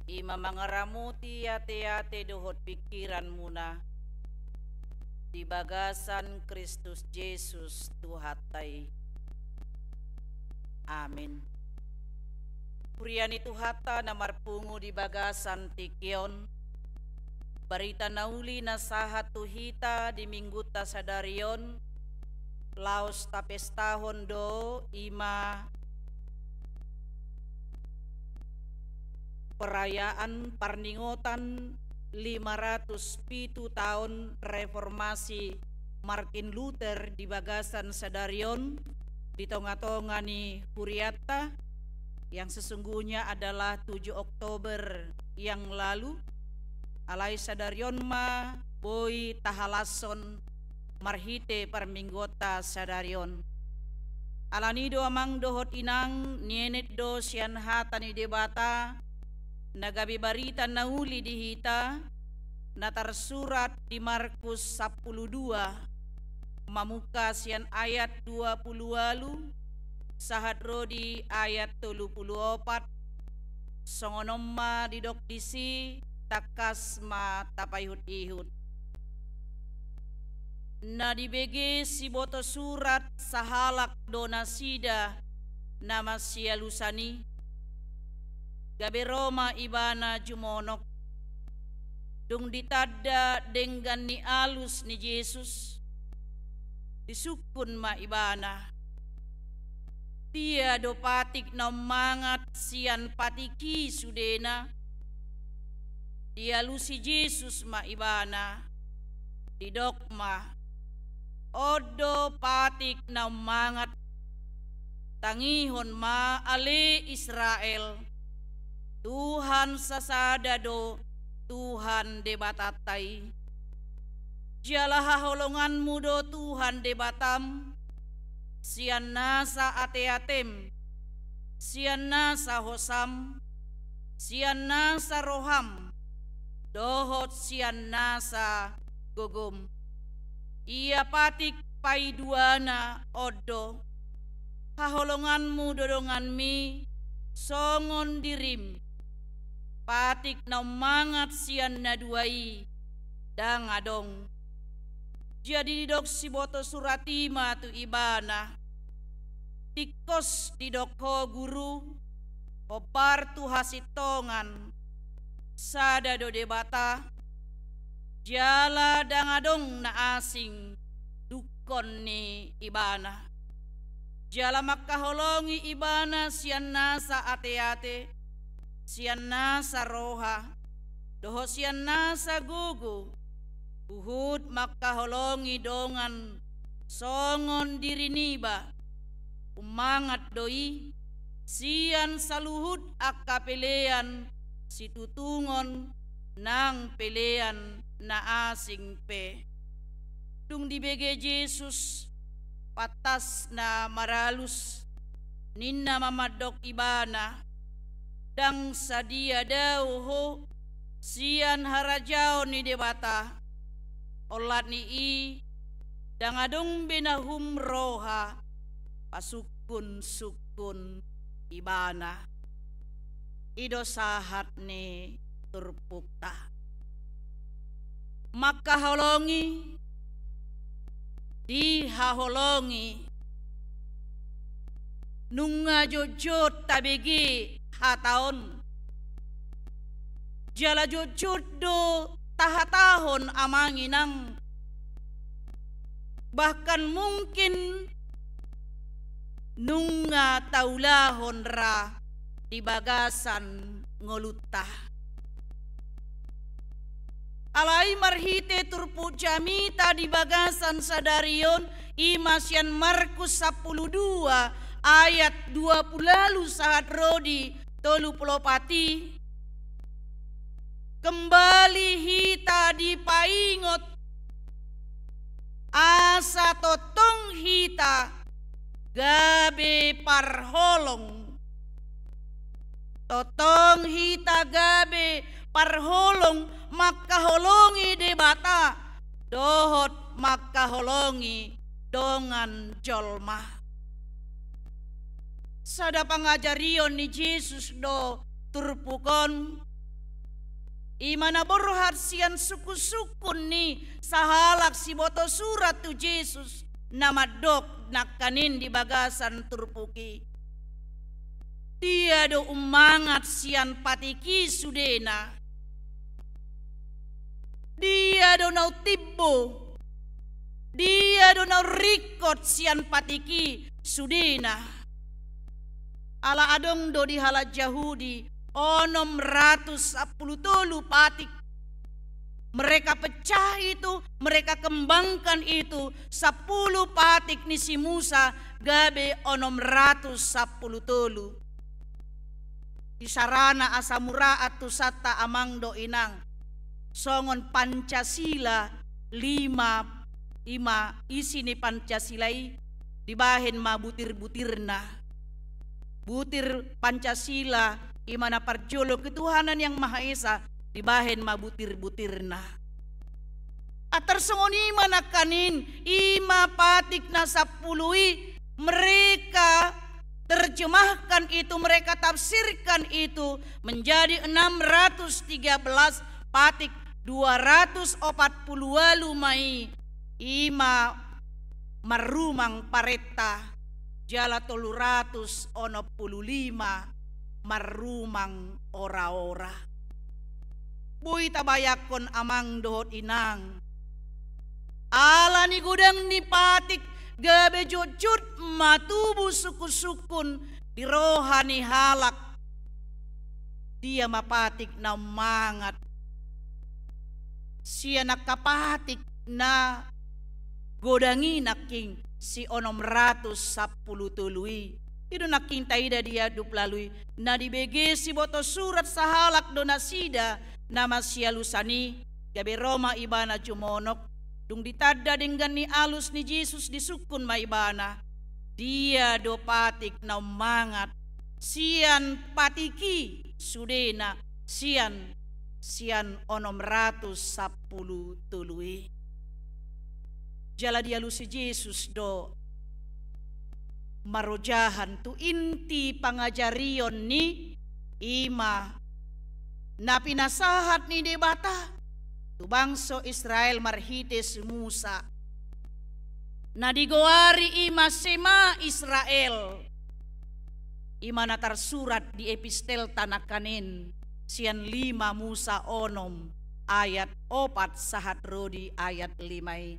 i ma mangaramoti ateate dohot pingkiranmuna di bagasan Kristus Jesus Tuhanta i. Amin. Huria ni Tuhanta na marpungu di bagasan tingki on, barita na uli na sahat tu hita di minggunta sadari on, laos tapestahon do i ma perayaan parningotan lima ratus pitu taon reformasi Martin Luther di bagasan sadari on di tongatonga ni hurianta, yang sesungguhnya adalah tujuh Oktober yang lalu, alai sadari on ma boi tahalashon marhite parmingguonta sadari on. Alani do, amang dohot inang, nienet do sian hata ni Debata na gabe barita na uli di hita, na tarsurat di Markus sampulu dua, mamungka sian ayat dua pulu ualu sahat ro di ayat tolu pulu opat. Songon on ma didok disi, tangkas ma tapaihutihut. Na dibege siboto surat sahalak do nasida na masialusan i. Gabe ro ma ibana jumonok. Dung ditanda denggan ni alus ni Jesus, disungkun ma ibana. Dia do patik na ummangat sian patik i sudena? Dialusi Jesus ma ibana, didok ma: On do patik na ummangat. Tangihon ma ale Israel, Tuhan sasada do Tuhan Debatanta i. Jala haholonganmu do Tuhan Debatam, sian nasa ateatem, sian nasa hosam, sian nasa roham, dohot sian nasa gogom. Ia patik paiduana on do. Haholonganmu do donganmi songon dirim. Patik na ummangat sian na dua i ndang adong. Jadi didok siboto surat i ma tu ibana: Tingkos didok ho Guru, hombar tu hasintongan, sada do Debata, jala ndang adong na asing dungkon ni ibana. Jala mangkaholongi ibana sian nasa ateate, sian nasa roha, dohot sian nasa gogo, huhut mangkaholongi dongan songon diri niba. Ummangat do i sian saluhut angka pelean situtungon nang pelean na asing pe. Dung dibege Jesus pantas na maralus, ninna ma mandok ibana: Ndang sadia dao ho sian harajaon ni Debata. Olat ni i ndang adong be na hum roha pasungkunsungkun ibana. I do sahat ni turpukta. Mangkaholongi, dihaholongi. Nunga jotjot tabege hata on. Jala jotjot do tahatahon, amang inang. Bahkan mungkin nunga taulahon ra di bagasan ngolunta. Alai marhite turpuk jamita di bagasan sadari on, i ma sian Markus sampulu dua ayat dua pulu ualu sahat ro di tolu pulu opat i, kembali hita dipaingot asa tongtong hita gabe parholong. Tongtong hita gabe parholong mangkaholongi Debata dohot mangkaholongi dongan jolma. Sada pangajarion ni Jesus do turpuk on, i ma na borhat sian sungkunsungkun ni sahalak siboto surat tu Jesus, na mandok nangkaning di bagasan turpuk i: Dia do ummangat sian patik i sudena? Dia do na umtimbo? Dia do na umringkot sian patik i sudena? Ala adong do di halak Jahudi onom ratus sampulu tolu patik. Mereka pecah itu, mereka kembangkan itu, sampulu patik ni si Musa gabe onom ratus sampulu tolu. Isarana asa mura antusanta, amang dohot inang, songon Pancasila lima, i ma isi ni Pancasila i, dibahen ma butirbutirna. Butir Pancasila, i ma na parjolo, ketuhanan yang Maha Esa, dibahen ma butirbutirna. Antar songon i ma nangkaning, i ma patik na sampulu i, mereka terjemahkan itu, mereka tafsirkan itu menjadi enam ratus tiga belas patik, dua ratus opat pulu ualu ma i, i ma marrumang parenta, jala tolu ratus onom pulu lima marrumang oraora. Boi tabayangkon, amang dohot inang, ala ni godang ni patik, gabe jotjot ma tubu sungkunsungkun di roha ni halak. Dia ma patik na ummangat sian angka patik na godang i nangkin, si onom ratus sampulu tolu i? I do nangkin taida di ayat dua pulu ualu i, na dibege siboto surat sahalak do nasida na masialusan i, gabe ro ma ibana jumonok. Dung ditanda denggan ni alus ni Jesus, disungkun ma ibana: Dia do patik na ummangat sian patik i sudena, sian, sian onom ratus sampulu tolu i? Jala dialusi Jesus do marojahan tu inti pangajarion ni, i ma na pinasahat ni Debata tu bangso Israel marhite si Musa, na digoari i ma Shema Israel, i ma na tarsurat di epistelta nangkaning, sian lima Musa onom ayat opat sahat ro di ayat lima i.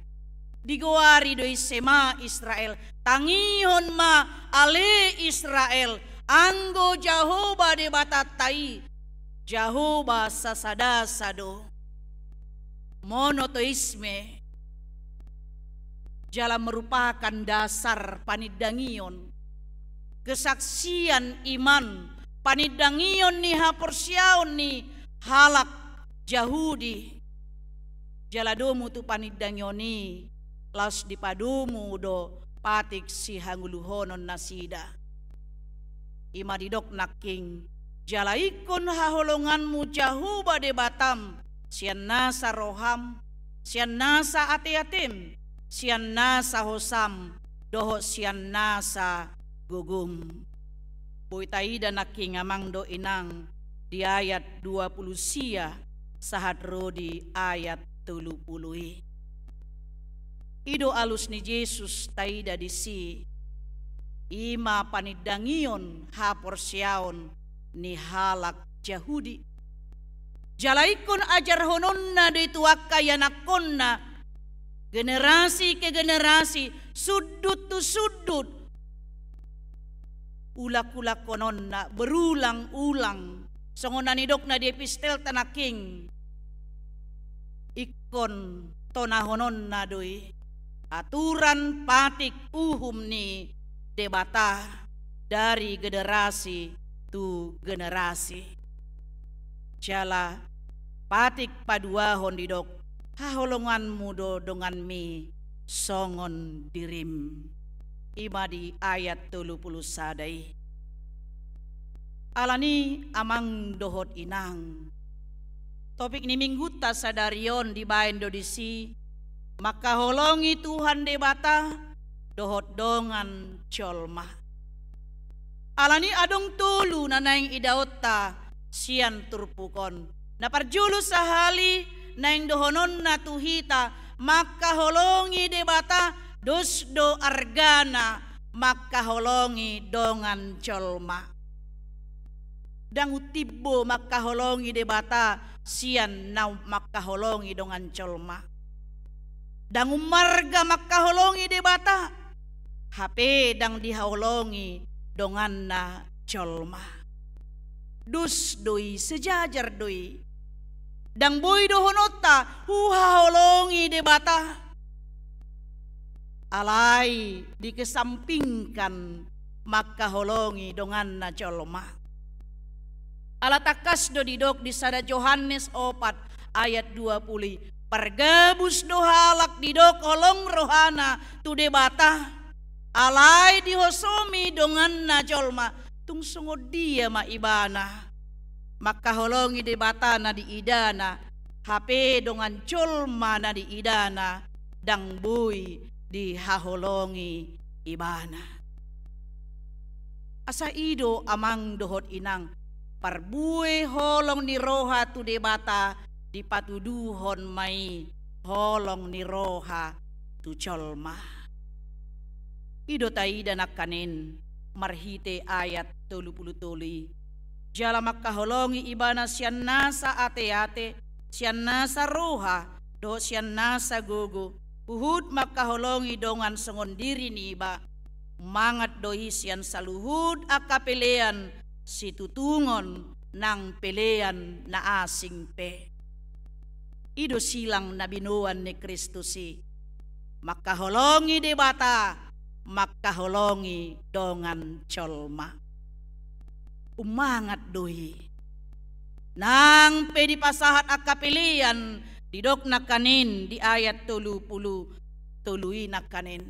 Digoari do i Shema Israel, tangihon ma ale Israel, anggo Jahowa Debatanta i, Jahowa sasadasa do. Monoteisme, jala merupakan dasar panindangion, kesaksian iman, panindangion ni haporseaon ni halak Jahudi. Jala domu tu panindangion i, laos dipadomu do patik sihangoluhonon nasida. I ma didok nangkin: Jala ingkon haholonganmu Jahowa Debatam sian nasa roham, sian nasa ateatem, sian nasa hosam, dohot sian nasa gogom. Boi taida nangkin, amang dohot inang, di ayat dua pulu sia sahat ro di ayat tolu pulu i. I do alus ni Jesus taida disi, i ma panindangion haporseaon ni halak Jahudi. Jala ingkon ajarhononna do i tu angka ianakkonna, generasi ke generasi, sundut tu sundut, ulak-ulakhononna, berulang-ulang. Songon na nidokna di epistelta nangkin, ingkon tonahononna do i aturan, patik, uhum ni Debata dari generasi tu generasi. Jala patik paduahon didok: Haholonganmu do donganmi songon dirim. I ma di ayat tolu pulu sada i. Alani, amang dohot inang, topik ni Minggunta sadari on dibaen do disi mangkaholongi Tuhan Debata dohot dongan jolma. Alani adong tolu na naeng idaonta sian turpuk on. Na parjolo sahali naeng dohononna tu hita, mangkaholongi Debata, dos do argana mangkaholongi dongan jolma. Ndang untimbo mangkaholongi Debata sian na mangkaholongi dongan jolma. Ndang ummarga mangkaholongi Debata, hape ndang dihaholongi donganna jolma. Dos do i, sejajar do i. Ndang boi dohononta huhaholongi Debata, alai dikesampingkan mangkaholongi donganna jolma. Ala tangkas do didok di sada Johannes opat ayat dua pulu i, pargabus do halak didok holong rohana tu Debata, alai dihosomi donganna jolma, tung songon dia ma ibana? Mangkaholongi Debata na diidana, hape dongan jolma na diidana ndang boi dihaholongi ibana. Asa i do amang dohot inang, parbue holong ni roha tu Debata dipatuduhon ma i holong ni roha tu jolma. I do taida nangkaning marhite ayat tolu pulu tolu i. Jala mangkaholongi ibana sian nasa ateate, sian nasa roha, dohot sian nasa gogo, huhut mangkaholongi dongan songon diri niba. Mangat do i sian saluhut angka pelean situtungon nang pelean na asing pe. I do silang na binoan ni Kristus i. Mangkaholongi Debata, mangkaholongi dongan jolma. Ummangat do i. Nang pe dipasahat angka pelean, didok nangkaning di ayat tolu pulu tolu i nangkaning.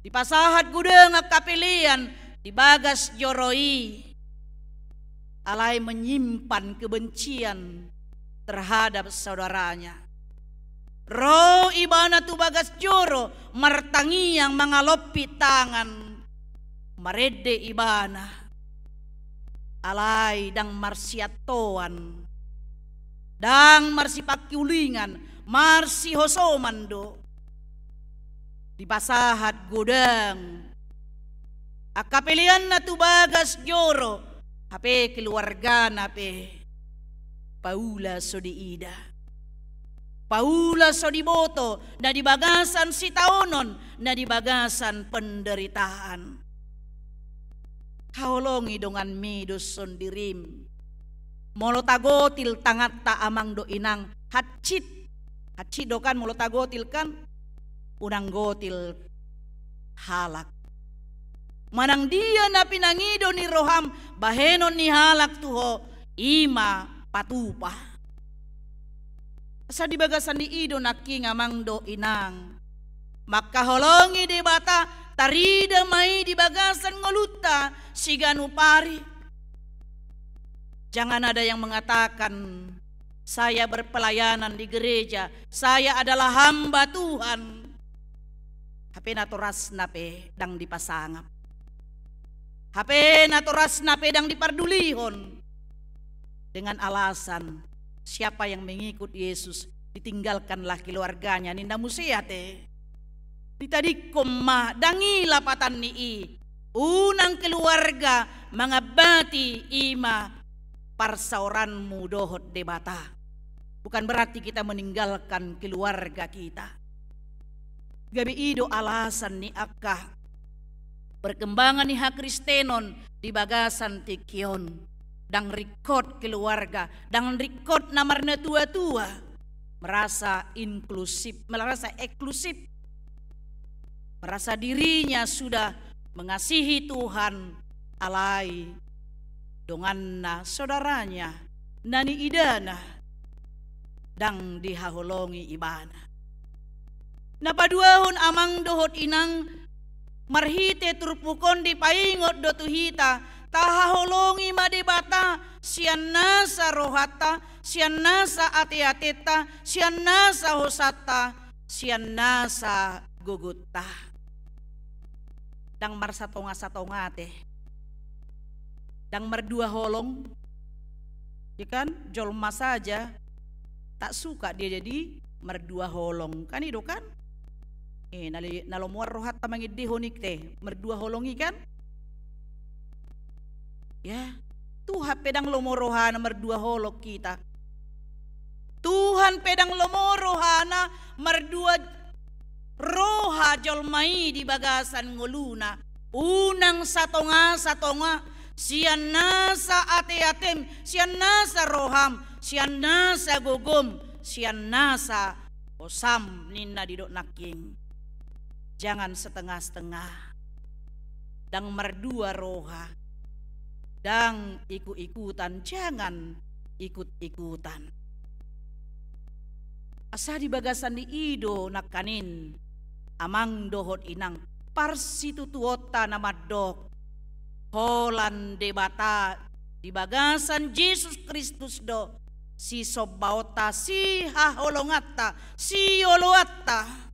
Dipasahat godang angka pelean di bagas joro i, alai menyimpan kebencian terhadap saudaranya. Ro ibana tu bagas joro, martangiang, mangalompit tangan, marende ibana. Alai ndang marsiantoan, ndang marsipangkiulingan, marsihosoman do. Dipasahat godang angka peleanna tu bagas joro, hape keluargana pe paula so diida. Paula so diboto, na di bagasan sitaonon, na di bagasan penderitaan. Haholongi donganmi dos songon dirim. Molo tagotil tanganta amang dohot inang, hansit. Hansit do kan molo tagotil kan, unang gotil halak. Manang dia na pinangido ni roham bahenon ni halak tu ho, i ma patupa. Asa di bagasan ni i do nangkin amang dohot inang, mangkaholongi Debata, tarida ma i di bagasan ngolunta siganup ari. Jangan ada yang mengatakan, "Saya berpelayanan di gereja, saya adalah hamba Tuhan." Hape natorasna pe ndang dipasangap. Hape natorasna pe ndang dipardulihon. Dengan alasan, siapa yang mengikut Yesus, ditinggalkanlah keluarganya, ninna muse ate. Ditadingkon ma, ndang i lapatan ni i. Unang keluarga mangambati i ma parsaoranmu dohot Debata. Bukan berarti kita meninggalkan keluarga kita. Gabe i do alasan ni angka perkembangan ni hakristenon di bagasan tingki on. Ndang ringkot keluarga, ndang ringkot na marnatua-tua. Merasa inklusif, merasa eksklusif. Merasa dirinya sudah mengasihi Tuhan, alai donganna, saudaranya, na niidana, ndang dihaholongi ibana. Na paduahon amang dohot inang, marhite turpuk on dipaingot do tu hita, tahaholongi ma Debata, sian nasa rohanta, sian nasa ateatenta, sian nasa hosanta, sian nasa gogonta. Ndang marsatonga-satonga ate. Ndang mardua holong, ya kan? Jolma saja tak suka dia jadi mardua holong, kan i do kan? Eh, na le-, na lomoan rohanta mangendehon i te, mardua holong i kan? Ya, Tuhan pe ndang lomo rohana mardua holong hita. Tuhan pe ndang lomo rohana mardua roha jolma i di bagasan ngoluna. Unang satonga-satonga, sian nasa ate-atem, sian nasa roham, sian nasa gogom, sian nasa hosam ninna didok nangkin. Jangan setengah-setengah. Ndang mardua roha. Ndang ikut-ikutan, jangan ikut-ikutan. Asa di bagasan ni i do nangkanin, amang dohot inang, parsitutuonta na mandok, holan Debata di bagasan Jesus Kristus do sisombaonta, sihaholonganta, sioloanta.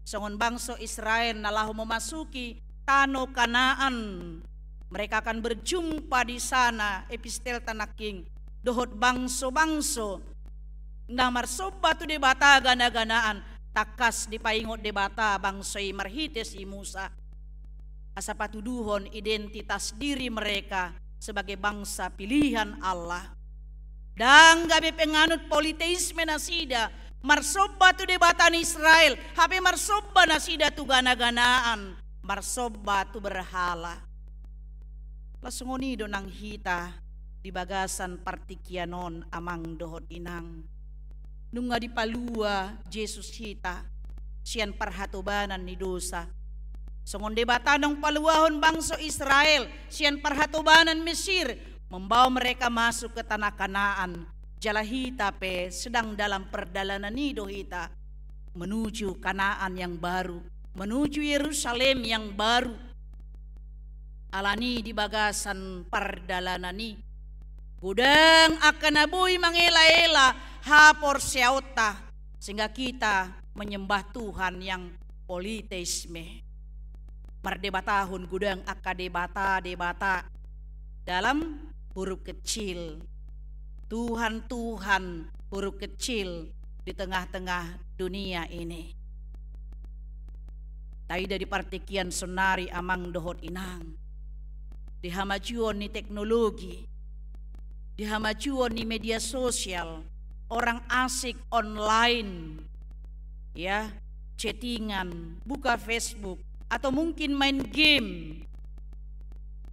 Songon bangso Israel na laho memasuki tano Kanaan, mereka akan berjumpa di sana, epistelta nangkin, dohot bangso-bangso na marsomba tu debata gana-ganaan. Tangkas dipaingot Debata bangso i marhite si Musa, asa patuduhon identitas diri mereka sebagai bangsa pilihan Allah. Ndang gabe penganut politeisme nasida, marsomba tu Debata ni Israel, hape marsomba nasida tu gana-ganaan, marsomba tu berhala. Laos songon i do nang hita di bagasan partingkian on, amang dohot inang. Nunga dipalua Jesus hita sian parhatobanan ni dosa. Songon Debata naung paluahon bangso Israel sian parhatobanan Mesir, membawa mereka masuk ke tanah Kanaan. Jala hita pe sedang dalam pardalanan i do hita menuju Kanaan yang baru, menuju Yerusalem yang baru. Alani di bagasan pardalanan i, godang angka na boi mangela-ela haporseaonta, sehingga kita menyembah Tuhan yang politeisme. Mardebatahon godang angka debata-debata dalam huruf kecil, Tuhan-Tuhan huruf kecil di tengah-tengah dunia ini. Taida di partingkian saonari, amang dohot inang, di hamajuon ni teknologi, di hamajuon ni media sosial, orang asik online, ya, chattingan, buka Facebook, atau mungkin main game.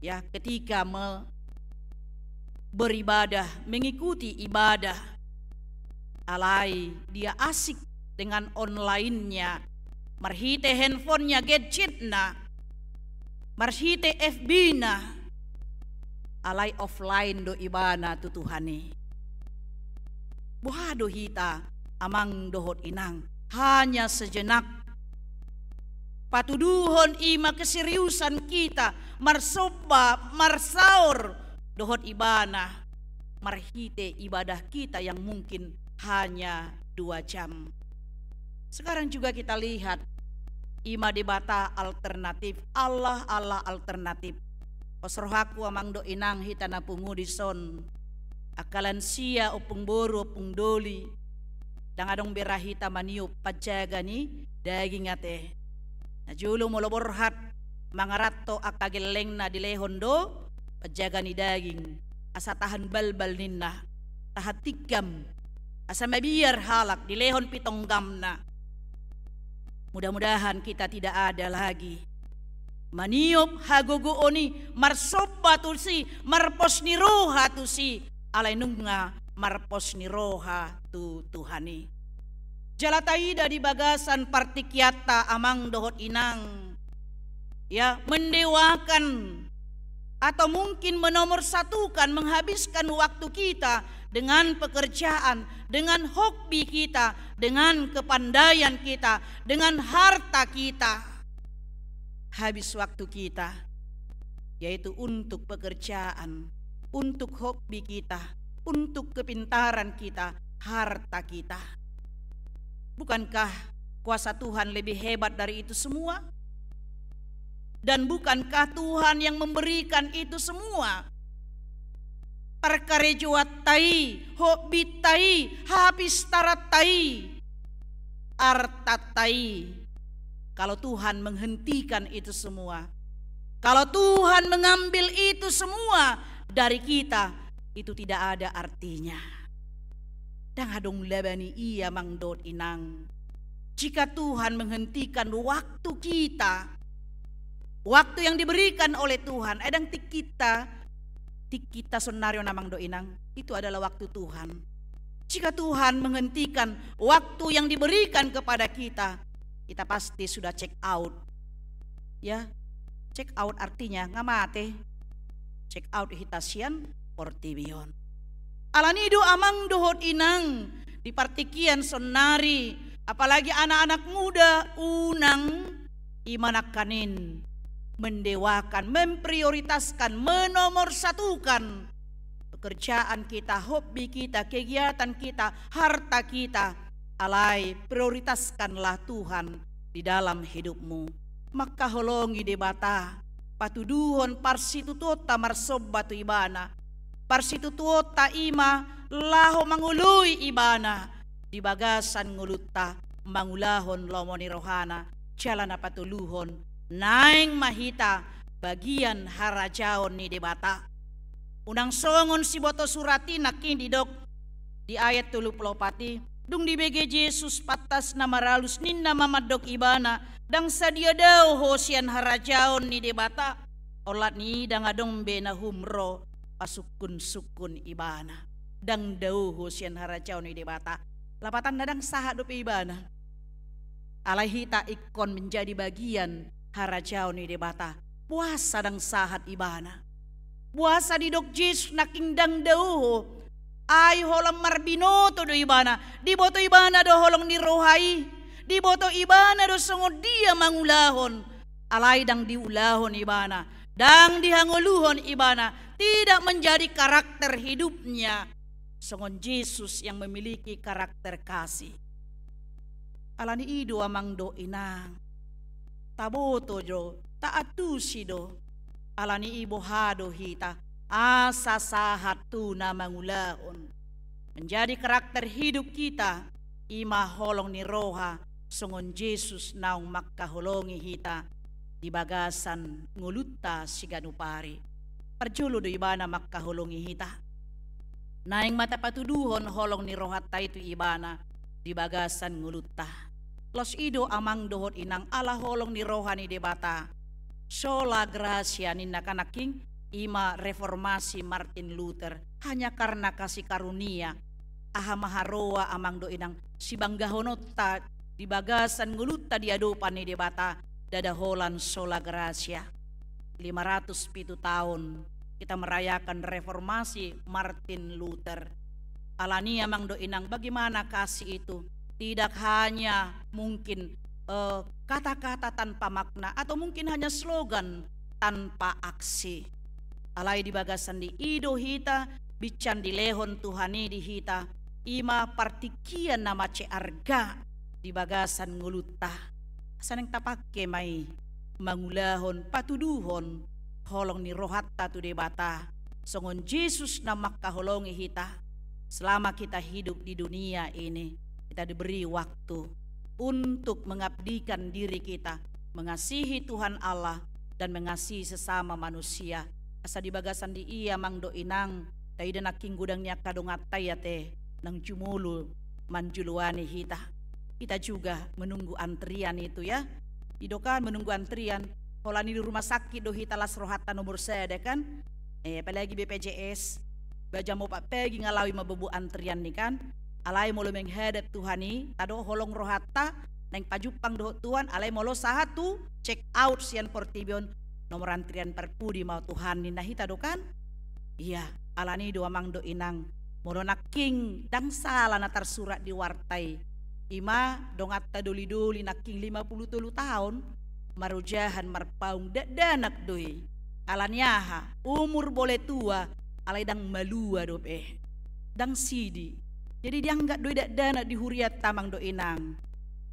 Ya, ketika me-, beribadah, mengikuti ibadah, alai dia asik dengan online-nya, marhite handphone-nya, gadget-na, marhite F B-na, alai offline do ibana tu Tuhan i. Boha do hita, amang dohot inang? Hanya sejenak. Patuduhon i ma keseriusan kita marsomba, marsaor dohot ibana, marhite ibadah kita yang mungkin hanya dua jam. Sekarang juga kita lihat, i ma debata alternatif, allah-allah alternatif. Pos rohangku, amang dohot inang, hita na pungu dison, angka lansia, ompung boru, ompung doli, ndang adong be ra hita maniop panjaga ni daging ate. Na jolo molo borhat mangaranto angka gellengna, dilehon do panjaga ni daging, asa tahan balbal ninna, tahan tikam, asa mabiar halak, dilehon pitonggamna. Mudah-mudahan kita tidak ada lagi maniop hagogoon i, marsomba tusi, marpos ni roha tusi, alai nunga marpos ni roha tu Tuhan i. Jala taida di bagasan partingkianta, amang dohot inang, ya, mendewakan atau mungkin menomorsatukan, menghabiskan waktu kita dengan pekerjaan, dengan hobi kita, dengan kepandaian kita, dengan harta kita. Habis waktu kita, yaitu untuk pekerjaan, untuk hobi kita, untuk kepintaran kita, harta kita. Bukankah kuasa Tuhan lebih hebat dari itu semua? Dan bukankah Tuhan yang memberikan itu semua? parkarejoanta i, hobbinta i, hapistaranta i, artanta i. Kalau Tuhan menghentikan itu semua, kalau Tuhan mengambil itu semua dari kita, itu tidak ada artinya. Ndang adong laba ni i amang dohot inang. Jika Tuhan menghentikan waktu kita, waktu yang diberikan oleh Tuhan, eh, ndang tingkinta, tingkinta sonari on amang dohot inang, itu adalah waktu Tuhan. Jika Tuhan menghentikan waktu yang diberikan kepada kita, kita pasti sudah check out. Ya, check out artinya nga mate. Check out hita sian portibi on. Alani i do amang dohot inang, di partingkian sonari, apalagi anak-anak muda, unang i ma nangkaning mendewakan, memprioritaskan, menomorsatukan pekerjaan kita, hobi kita, kegiatan kita, harta kita. Alai prioritaskanlah Tuhan di dalam hidupmu. Mangkaholongi Debata, patuduhon parsitutuonta marsomba tu Ibana. Parsitutuonta i ma laho mangoloi Ibana di bagasan ngolunta, mangulahon lomo ni rohana. Jala na patoluhon, naeng ma hita bagian harajaon ni Debata. Unang songon siboto surat i nangkin didok di ayat tolu pulu opat i, dung dibege Jesus pantas na maralus, ninna ma mandok Ibana, ndang sadia dao ho sian harajaon ni Debata. Olat ni i ndang adong be na humro pasungkunsungkun Ibana. Ndang dao ho sian harajaon ni Debata. Lapatanna ndang sahat dope Ibana. Alai hita ingkon menjadi bagian harajaon ni Debata. Boasa ndang sahat Ibana? Boasa didok Jesus nangkin ndang dao ho? Ai holan marbinoto do Ibana. Diboto Ibana do holong ni roha i. Diboto Ibana do songon dia mangulahon. Alai ndang diulahon Ibana, ndang dihangoluhon Ibana, tidak menjadi karakter hidupnya songon Jesus yang memiliki karakter kasih. Alani i do amang dohot inang, taboto do, taantusi do. Alani i boha do hita asa sahat tu na mangulahon? Menjadi karakter hidup kita i ma holong ni roha songon Jesus naung mangkaholongi hita di bagasan ngolunta siganup ari. Parjolo do Ibana mangkaholongi hita. Naeng ma tapatuduhon holong ni rohanta i tu Ibana di bagasan ngolunta. Laos i do amang dohot inang, ala holong ni roha ni Debata. Sola gratia ninna kan nangkin, i ma reformasi Martin Luther. Hanya karena kasih karunia. Aha ma haroa amang dohot inang, sibanggahononta di bagasan ngolunta di adopan ni Debata, ndada holan sola gratia. Lima ratus pitu taon kita merayakan reformasi Martin Luther. Alani i amang dohot inang, bagaimana kasih itu? Tidak hanya mungkin, eh, kata-kata tanpa makna, atau mungkin hanya slogan tanpa aksi. Alai di bagasan ni i do hita binsan dilehon Tuhan i di hita, i ma partingkian na mansai arga di bagasan ngolunta. Asa naeng tapangke ma i mangulahon, patuduhon holong ni rohanta tu Debata, songon Jesus na mangkaholongi hita. Selama kita hidup di dunia ini, kita diberi waktu untuk mengabdikan diri kita, mengasihi Tuhan Allah, dan mengasihi sesama manusia. Asa di bagasan di i amang dohot inang, taida nangkin godang ni angka donganta i ate, naung jumolo manjoloani hita. Kita juga menunggu antrian itu, ya. Didok kan menunggu antrian. Holan i di rumah sakit do hita las rohanta nomor sada kan. Eh, apalagi B P J S. Baja mo pak pagi ngalawi ma bobo antrian ni kan. Alai molo menghadap Tuhan i, tadok holong rohanta, naeng pajumpang dohot Tuhan, alai molo sahat tu check out sian portibi on, nomor antrian parpudi ma Tuhan ninna hita do kan. Iya, alani i do amang dohot inang. Molo nangkin ndang sala na tarsurat di warta i, i ma donganta dolidoli nangkin lima pulu tolu taon marojahan marpaung, dakdanak do i. Alani aha? Umur boleh tua, alai ndang malua dope. Ndang sidi. Jadi dianggap do i dakdanak di hurianta amang dohot inang.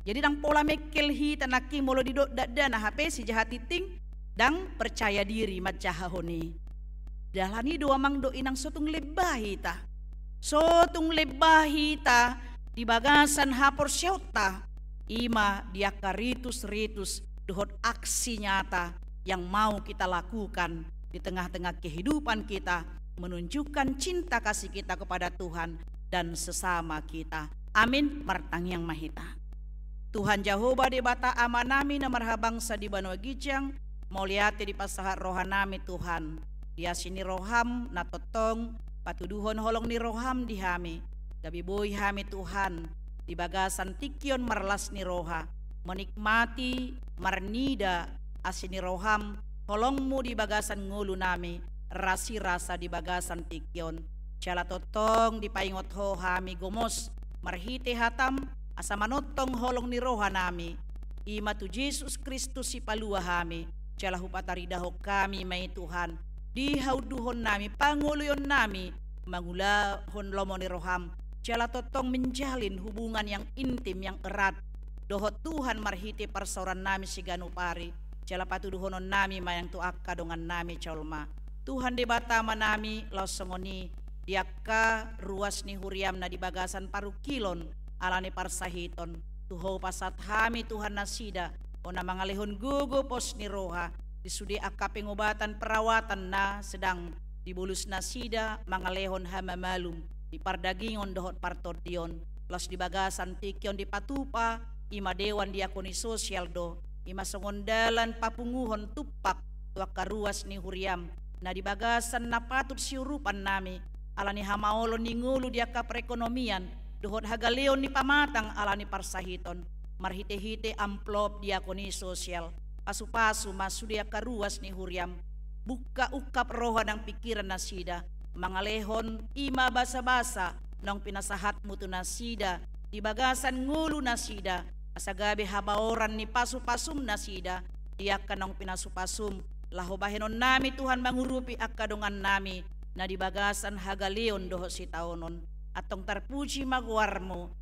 Jadi ndang pola mengkel hita nangkin molo didok dakdanak, hape si jaha tingting ndang percaya diri manjahahon i. Alani i do amang dohot inang, so tung lemba hita. So tung lemba hita di bagasan haporseaonta, i ma di angka ritus-ritus dohot aksi nyata yang mau kita lakukan di tengah-tengah kehidupan kita, menunjukkan cinta kasih kita kepada Tuhan dan sesama kita. Amin. Martangiang ma hita. Tuhan Jahowa Debata Amanami na marhabangsa di banua ginjang, mauliate dipasahat rohanami Tuhan, di asi ni roham na tongtong patuduhon holong ni roham di hami, gabe boi hami Tuhan di bagasan tingki on marlas ni roha, menikmati, marnida asi ni roham, holongmu di bagasan ngolunami, rasirasa di bagasan tingki on. Jala tongtong dipaingot ho hami gomos marhite hatam, asa manongtong holong ni rohanami, i ma tu Jesus Kristus Sipalua hami, jala hupataridahon hami ma i Tuhan, di haunduhonnami, pangoloionnami, mangulahon lomo ni roham, jala tongtong menjalin hubungan yang intim, yang erat dohot Tuhan marhite parsaorannami siganup ari, jala patuduhononnami ma i tu angka dongannami jolma. Tuhan Debata Amanami, laos songon i di angka ruas ni huriam na di bagasan parungkilon ala ni parsahiton, tu ho pasahat hami Tuhan nasida, on na mangalehon gogo pos ni roha di sude angka pengobatan perawatan na sedang dibolus nasida mangalehon hamamalum di pardagingon dohot partondion, laos di bagasan tingki on dipatupa, i ma dewan diakoni sosial do, i ma songon dalan papunguhon tumpak tu angka ruas ni huriam na di bagasan na patut siurupannami, ala ni hamaolon ni ngolu di angka perekonomian dohot hagaleon ni pamatang ala ni parsahiton, marhitehite amplop diakoni sosial, pasupasu ma sude angka ruas ni huriam, bungka ungkap roha nang pingkiran nasida, mangalehon i ma basabasa naung pinasahatmu tu nasida di bagasan ngolu nasida, asa gabe habaoran ni pasupasum nasida di angka naung pinasupasum, laho bahenonnami Tuhan mangurupi angka dongannami na di bagasan hagaleon dohot sitaonon. Antong tarpuji ma goarmu,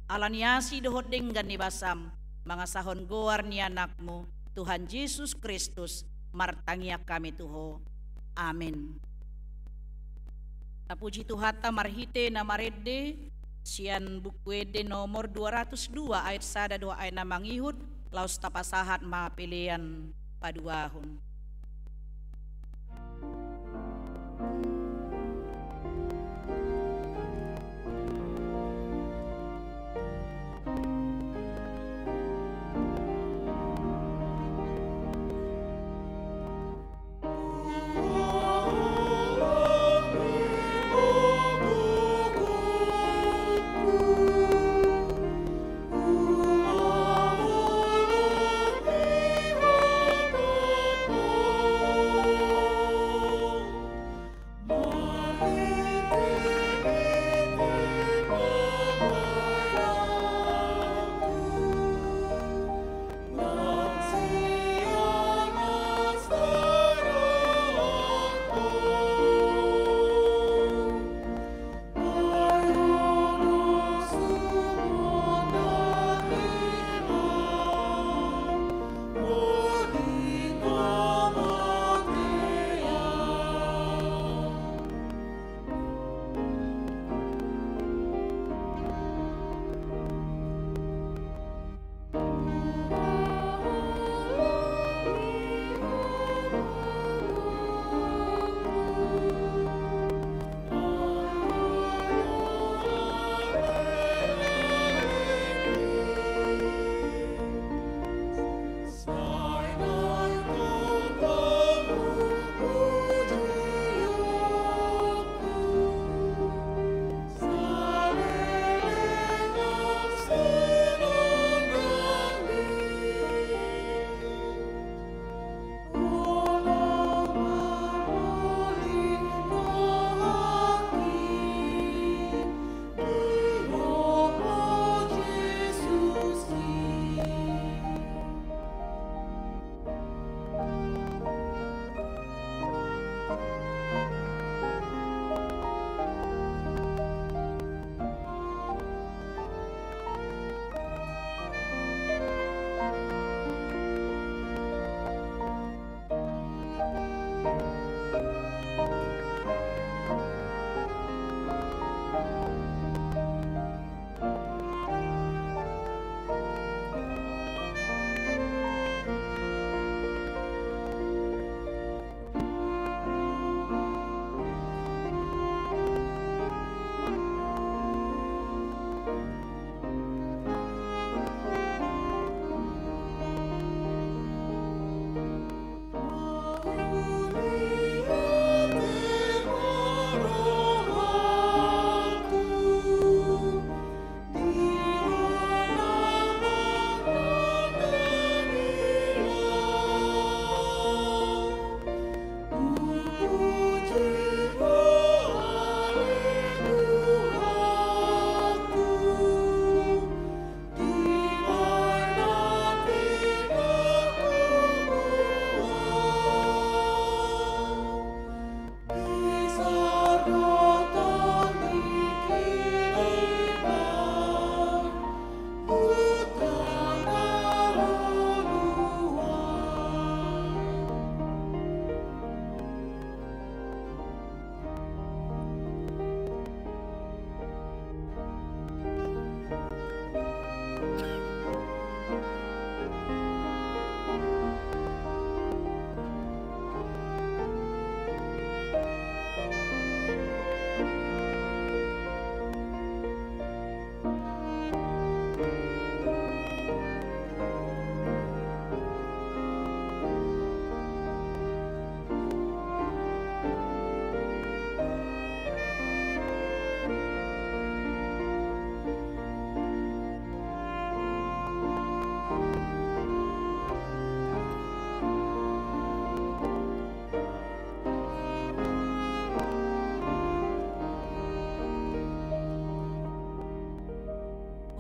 ala ni asi dohot denggan ni basam, mangasahon goar ni Anakmu, Tuhan Jesus Kristus, martangiang hami tu ho. Amin. Tapuji Tuhanta marhite na marende sian Buku Ende nomor dua ratus dua ayat sada dohot ayat na mangihut, laos tapasahat ma pelean paduahon.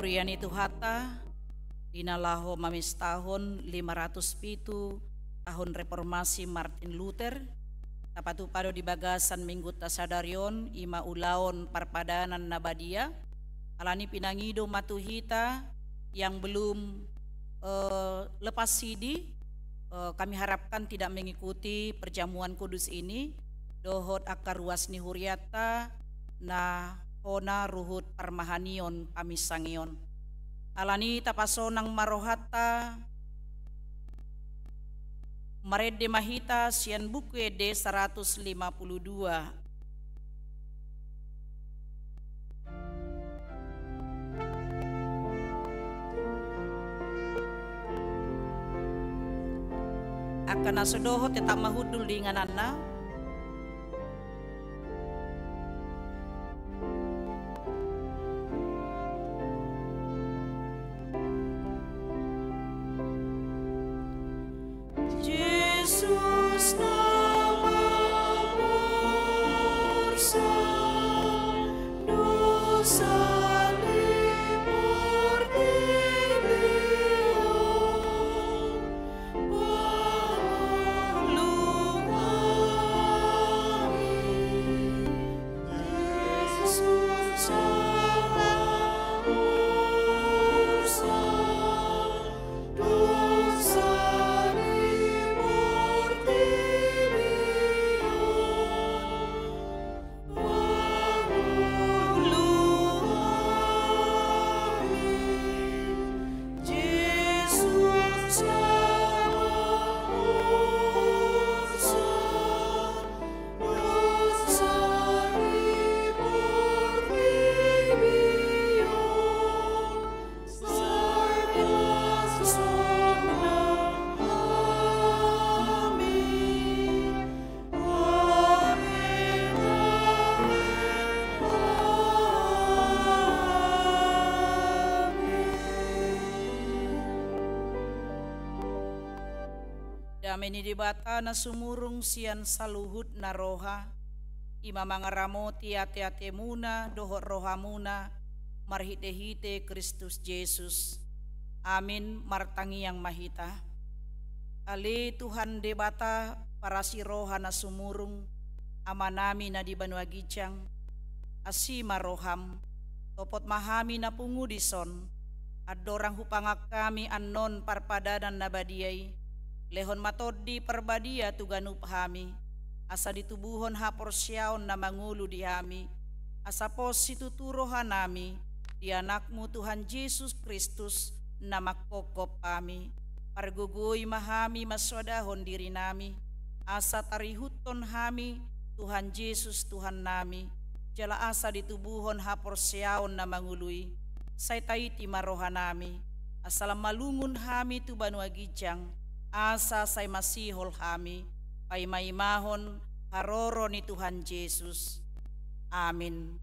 Huria ni Tuhanta, di na laho mamestahon lima ratus pitu tahun reformasi Martin Luther, tapatupa do di bagasan minggunta sadari on, i ma ulaon parpadanan na badia. Alani pinangido ma tu hita yang belum, eh, lepas sidi, eh, kami harapkan tidak mengikuti perjamuan kudus ini, dohot angka ruas ni hurianta na hona ruhut parmahanion paminsangion. Alani tapasonang ma rohanta, marende ma hita sian Buku Ende saratus lima puluh dua. Angka na so dohot tetap ma hundul di ingananna. Jesus na mamursa dosa ni portibi on, pangolu hami. Jesus na mamursa dosa ni portibi on, pangolu hami. Jesus na mamursa dosa ni portibi on, sai pangoluhon hami. Amen, amen, amen. Dame ni Debata na sumurung sian saluhutna roha, i ma mangaramoti ateatemuna dohot rohamuna marhitehite Kristus Jesus. Amin. Martangiang ma hita. Ale Tuhan Debata, parasi roha na sumurung, Amanami na di banua ginjang, asi ma roham, topot ma hami na pungu dison, andorang hupangan hami annon parpadanan na badia i, lehon ma Tondi Parbadia tu ganup hami, asa ditubuhon haporseaon na mangolu di hami, asa pos situtu rohanami di Anakmu Tuhan Jesus Kristus na manghophop hami. Pargogoi ma hami mansoadahon dirinami, asa tarihuthon hami Tuhan Jesus Tuhannami, jala asa ditubuhon haporseaon na mangolu i, sai taiti ma rohanami, asa lam malungun hami tu banua ginjang, asa sai masihol hami paimaimahon haroro ni Tuhan Jesus. Amin.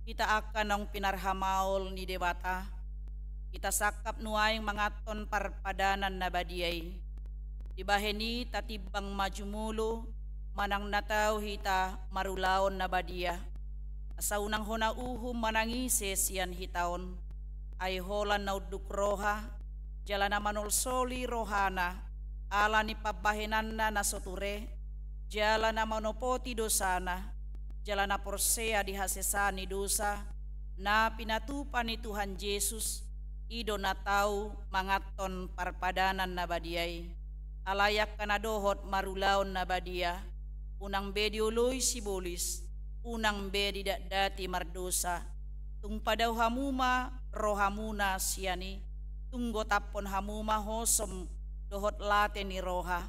Hita angka naung pinarhamaol ni Debata, hita sangkap nuaeng manganhon parpadanan na badia i. Dibahen i tatimbang ma jumolo manang na tau hita marulaon na badia. Asa unang hona uhum manang ise sian hita on, ai holan na unduk roha, jala na manolsoli rohana, ala ni pambahenanna na so ture, jala na manopoti dosana, jala na porsea di hasesaan ni dosa, na pinatupa ni Tuhan Jesus, i do na tau manganhon parpadanan na badia i. Alai angka na dohot marulaon na badia, unang be dioloi sibolis, unang be didatdati mardosa. Tung padao hamu ma rohamuna sian i, tung gotaphon hamu ma hosom dohot late ni roha.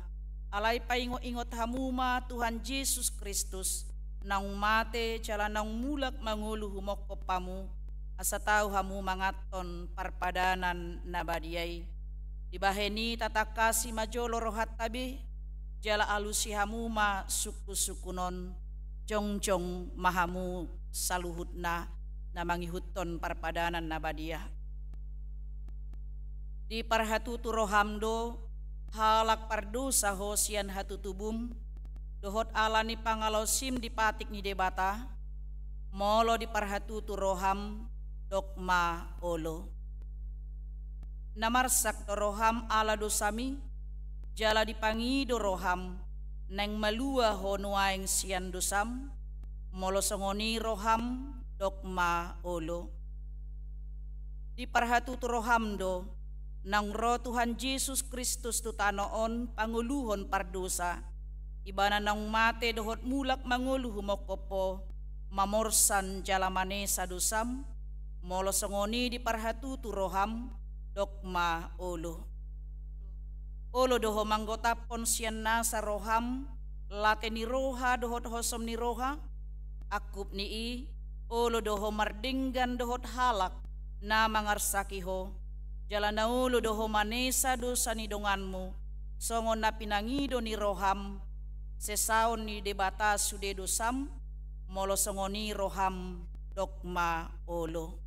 Alai paingotingot hamu ma Tuhan Jesus Kristus, naung mate jala naung mulak mangolu humongkop hamu, asa tau hamu manganhon parpadanan na badia i. Dibahen i tatangkasi ma jolo rohanta be, jala alusi hamu ma sungkunsungkun on, jongjong ma hamu saluhutna na mangihuthon parpadanan na badia. Diparhatutu roham do, halak pardosa ho sian hatutubum, dohot ala ni pangalaosim di patik ni Debata, molo diparhatutu roham, dok ma olo. Na marsak do roham ala dosami, jala dipangido roham, naeng malua ho nuaeng sian dosam, molo songon i roham, dok ma olo. Diparhatutu roham do, naung ro Tuhan Jesus Kristus tu tano on pangoluhon pardosa, Ibana naung mate dohot mulak mangolu humongkop ho, mamorsan jala manesa dosam, molo songon i diparhatutu roham, dok ma olo. Olo do ho manggotaphon sian nasa roham, late ni roha dohot hosom ni roha, angkup ni i, olo do ho mardenggan dohot halak na mangarsaki ho, jala na olo do ho manesa dosa ni donganmu, songon na pinangido ni roham, sesaon ni Debata sude dosam, molo songon i roham, dok ma olo.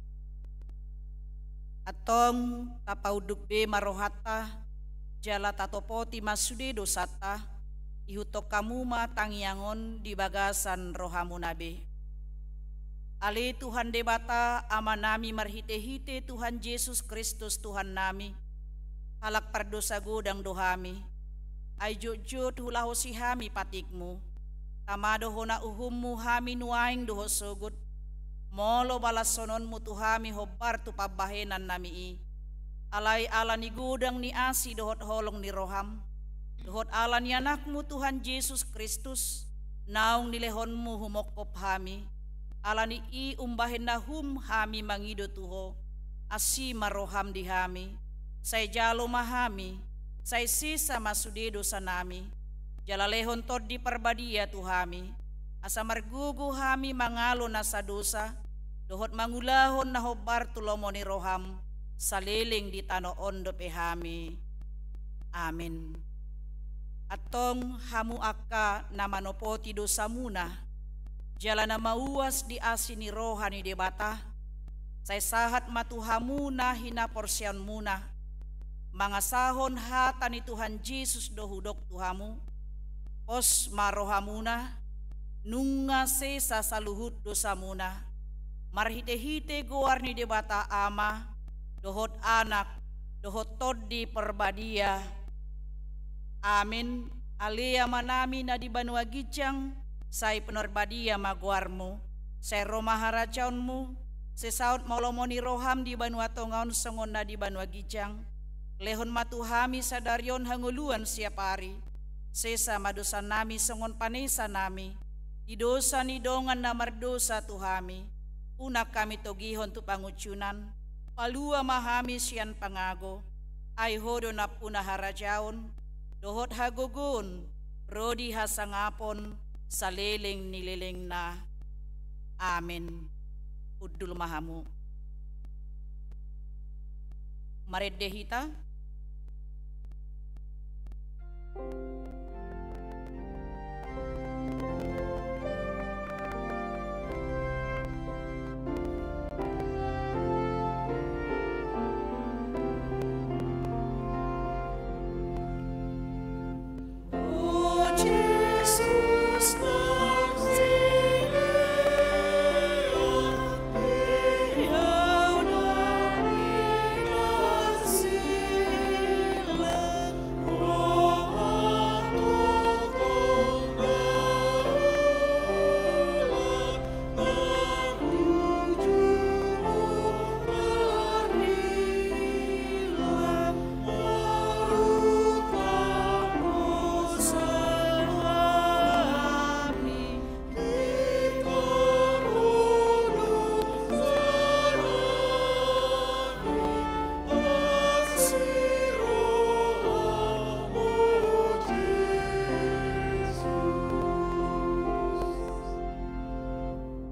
Antong tapaunduk be ma rohanta, jala tatopoti ma sude dosanta, ihuthon hamu ma tangiang on di bagasan rohamuna be. Ale Tuhan Debata, Amanami marhitehite Tuhan Jesus Kristus Tuhannami, halak pardosa godang do hami, ai jotjot hulahosi hami patikmu, tama do hona uhummu hami nuaeng dohot sogot, molo balashononmu tu hami hombar tu pambahenannami i. Alai ala ni godang ni asi dohot holong ni roham, dohot ala ni Anakmu Tuhan Jesus Kristus, naung nilehonmu humongkop hami, ala ni i umbahen na hum hami mangido tu ho, asi ma roham di hami, sai jalo ma hami, sai sesa ma sude dosanami, jala lehon Tondi Parbadia tu hami, asa margogo hami mangalo nasa dosa, dohot mangulahon na hombar tu lomo ni roham, saleleng di tano on dope hami. Amen. Antong hamu angka na manopoti dosamuna, jala na mauas di asi ni roha ni Debata, sai sahat ma tu hamu na hinaporseaonmuna, mangasahon hata ni Tuhan Jesus do hudok tu hamu, pos ma rohamuna, nunga sesa saluhut dosamuna, marhitehite goar ni Debata Ama, dohot Anak, dohot Tondi Parbadia. Amen. Ale Amanami na di banua ginjang, sai pinarbadia ma goarmu, sai ro ma harajaonmu, sai saut ma lomo ni roham di banua tonga on songon na di banua ginjang. Lehon ma tu hami sadari on hangoluan siapari. Sesa ma dosanami songon panesanami di dosa ni dongan na mardosa tu hami. Unang hami togihon tu pangunjunan. Palua ma hami sian pangago. Ai Ho do nampuna harajaon, dohot hagogoon, ro di hasangapon, saleleng ni lelengna. Amen. Hundul ma hamu. Marende hita.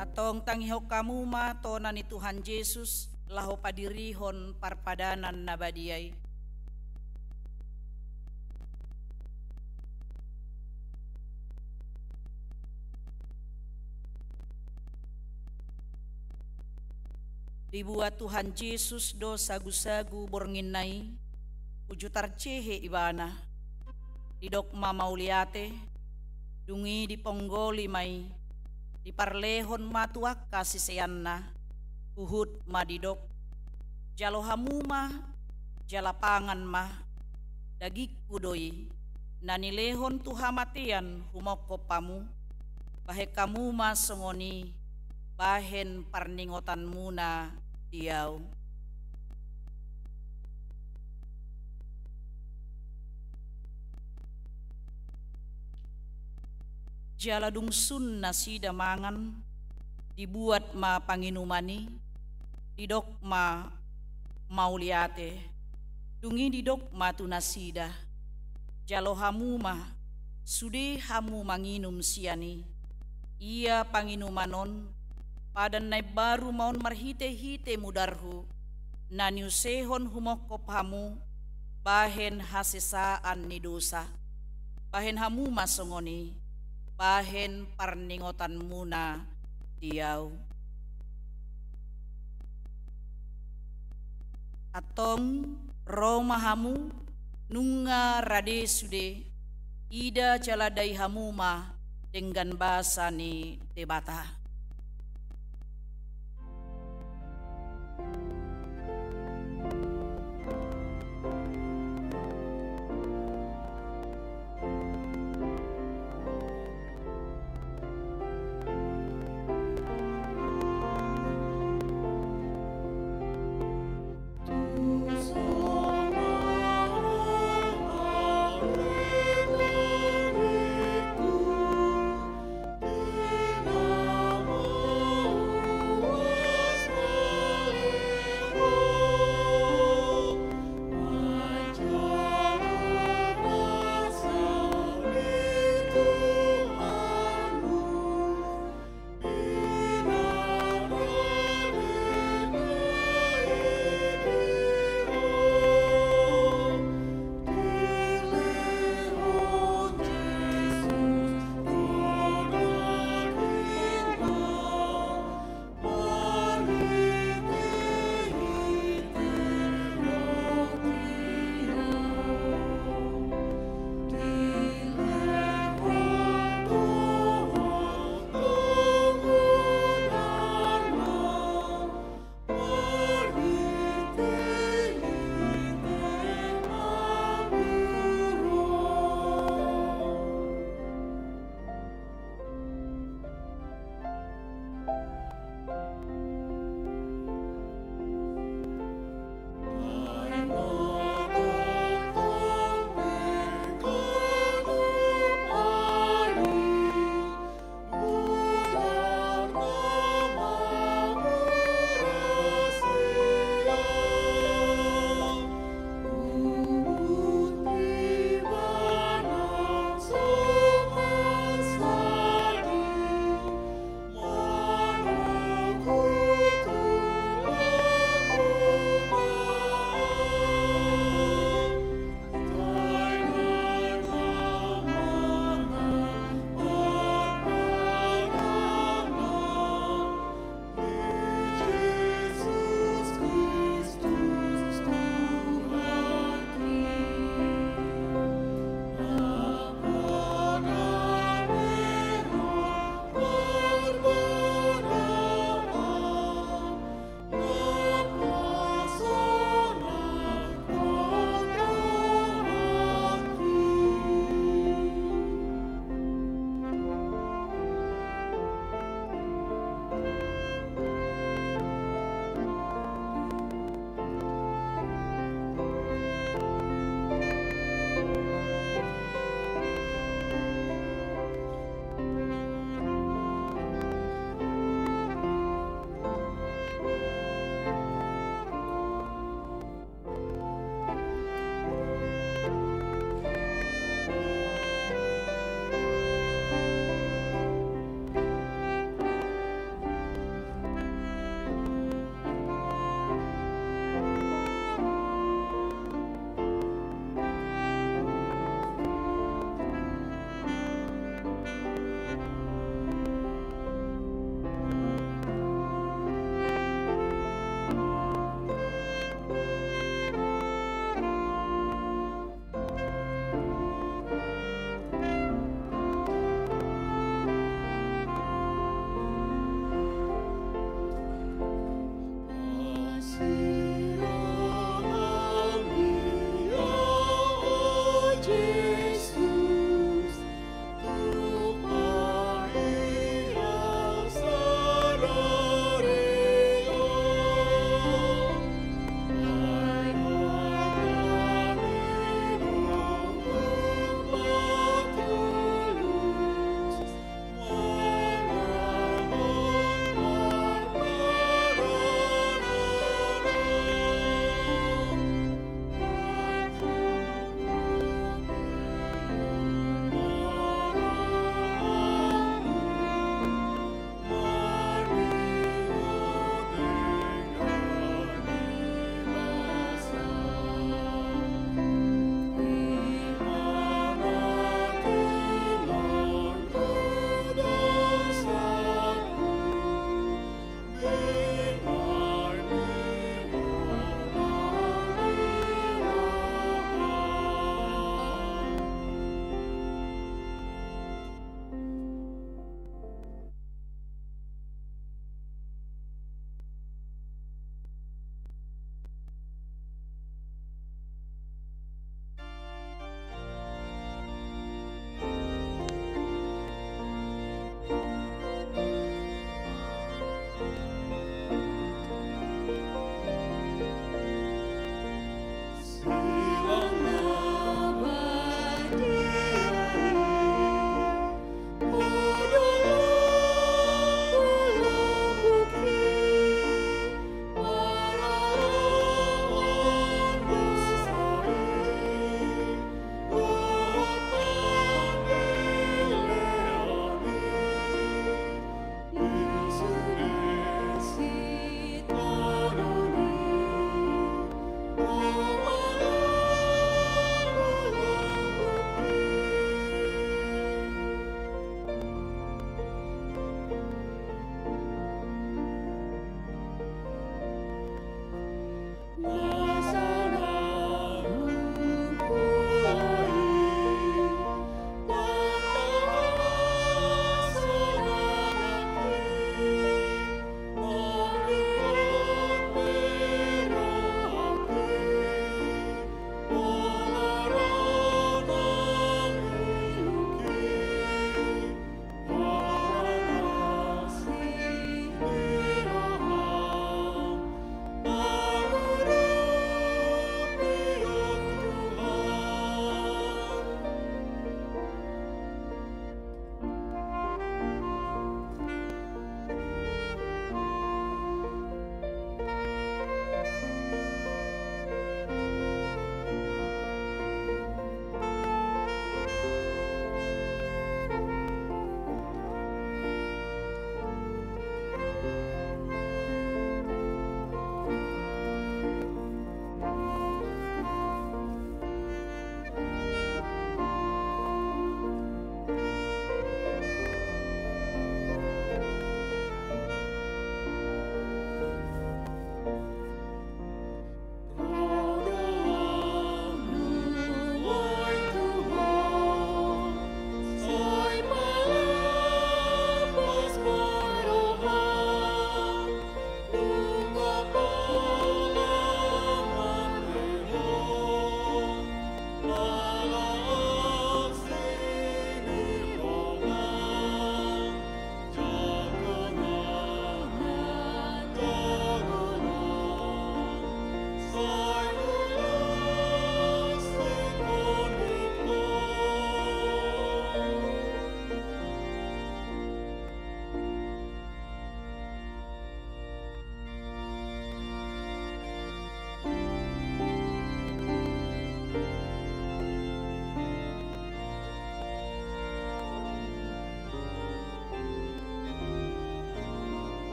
Antong tangihon hamu ma tona ni Tuhan Jesus, laho padirihon parpadanan na badia i. Dibuat Tuhan Jesus do sagusagu bornginna i, uju tarjehe ibana. Didok ma mauliate, dung i diponggoli ma i, diparlehon ma tu angka siseanna, Huhut ma didok: Jalo hamu ma, jala pangan ma, dagingku do i, na nilehon tu hamatean humongkop hamu, bahen hamu ma songon i bahen parningotanmuna di ahu. Jala dung sun nasida mangan, dibuat ma panginuman i, didok ma mauliate, dung i didok ma tu nasida: Jalo hamu ma, sude hamu manginum sian i. Ia panginuman on, padan na imbaru ma on marhitehite mudarhu, na niusehon humongkop hamu bahen hasesaan ni dosa. Bahen hamu ma songon i bahen parningotanmuna di ahu. Antong ro ma hamu, nunga rade sude, ida jala dai hamu ma denggan basa ni Debata.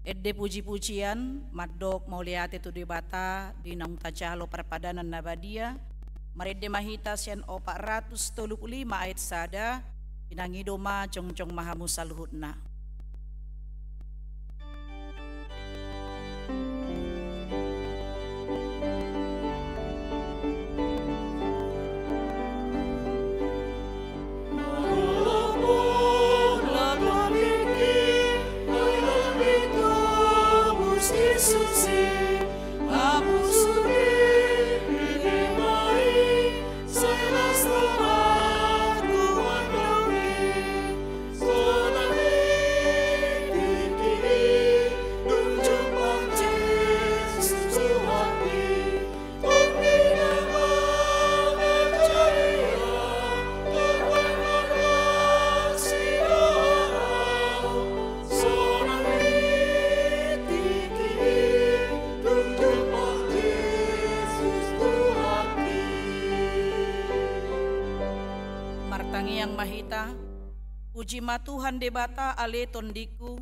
Ende puji-pujian mandok mauliate tu Debata di naung tajalo parpadanan na badia. Marende ma hita sian opat ratus tolu pulu lima ayat sada. Inang i do ma, jongjong ma hamu saluhutna. Martangiang ma hita. Puji ma Tuhan Debata ale tondingku,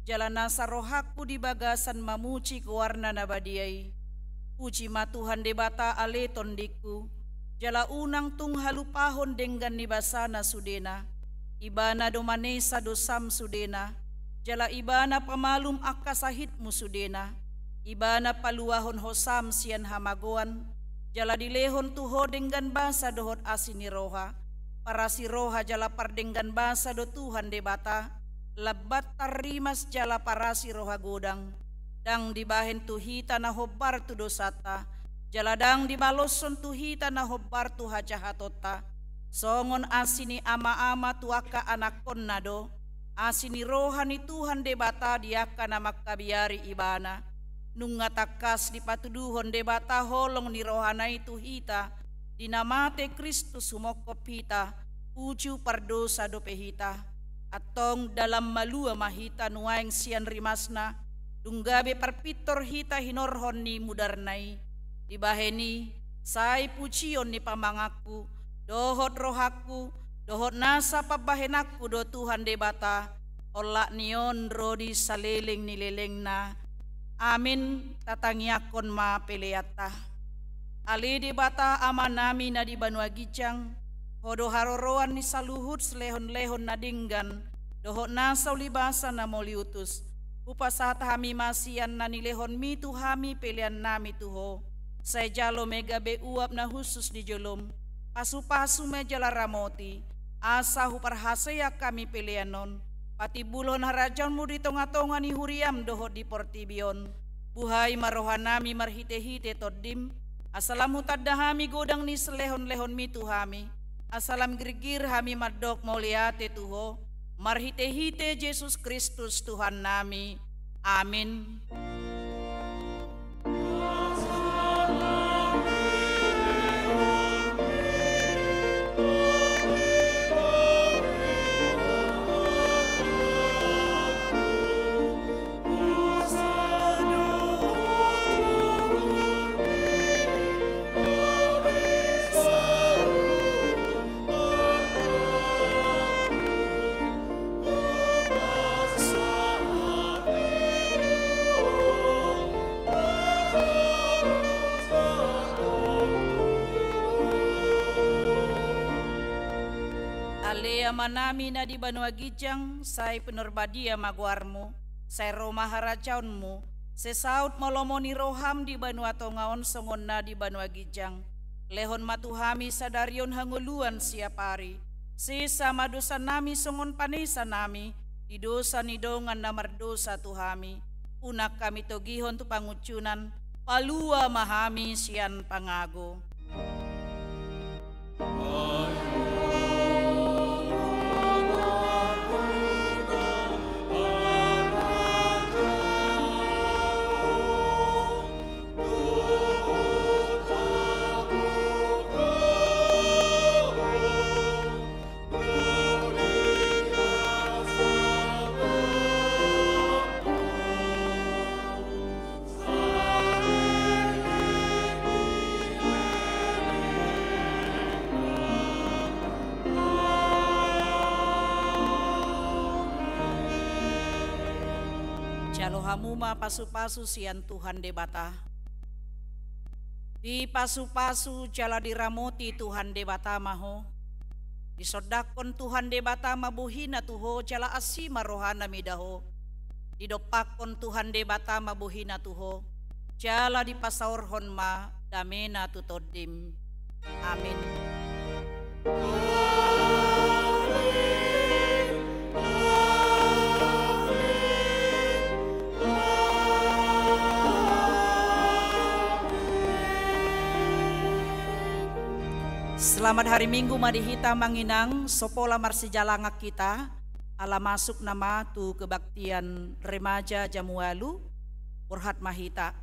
jala nasa rohangku di bagasan mamuji goarna na badia i. Puji ma Tuhan Debata ale tondingku, jala unang tung halupahon denggan ni basana sudena. Ibana do manesa dosam sudena, jala Ibana pamalum angka sahitmu sudena. Ibana paluahon hosam sian hamagoan, jala dilehon tu ho denggan basa dohot asi ni roha. Parasi roha jala pardenggan basa do Tuhan Debata, lambat tarrimas jala parasi roha godang. Ndang dibahen tu hita na hombar tu dosanta, jala ndang dibaloshon tu hita na hombar tu hajahatonta. Songon asi ni ama-ama tu angka anakkonna do asi ni roha ni Tuhan Debata di angka na mangkabiari Ibana. Nunga tangkas dipatuduhon Debata holong ni rohana i tu hita, di na mate Kristus humongkop hita, uju pardosa dope hita. Antong dalan malua ma hita nuaeng sian rimasna, dung gabe parpintor hita hinorhon ni mudarna i. Dibahen i, sai pujion ni pamanganku, dohot rohangku, dohot nasa pambahenanku do Tuhan Debata, olat ni on ro di saleleng ni lelengna. Amin. Tatangiangkon ma peleanta. Ale Debata Amanami na di banua ginjang, Ho do haroroan ni saluhut silehon-lehon na denggan, dohot nasa ulibasa na mauliutus. Hupasahat hami ma sian na nilehonmi tu hami peleannami tu Ho. Sai jalo ma i gabe uap na hushus di jolom. Pasu-pasu ma i jala ramoti, asa huparhaseang hami pelean on patimbulhon harajaonmu di tonga-tonga ni huriam dohot di portibi on. Buhai ma rohanami marhite-hite Tondim, asa lam hutanda hami godang ni silehon-lehonmi tu hami, asa lam girgir hami mandok mauliate tu Ho, marhite-hite Jesus Kristus Tuhannami. Amin. Ale Amanami na di banua ginjang, sai pinarbadia ma goarmu, sai ro ma harajaonmu, sai saut ma lomo ni roham di banua tonga on songon na di banua ginjang. Lehon ma tu hami sadari on hangoluan siap ari. Sesa ma dosanami songon panesanami di dosa ni dongan na mardosa tu hami. Unang hami togihon tu pangunjunan, palua ma hami sian pangago. Jalo hamu ma pasupasu sian Tuhan Debata. Dipasupasu jala diramoti Tuhan Debata ma ho. Disondangkon Tuhan Debata ma bohina tu ho jala asi ma rohana mida ho. Didompakkon Tuhan Debata ma bohina tu ho jala dipasaorhon ma damena tu tondim. Amin. Selamat hari Minggu ma di hita, Amang Inang. So pola marsijalangan hita, ala masuk nama tu kebaktian remaja jam ualu. Borhat ma hita.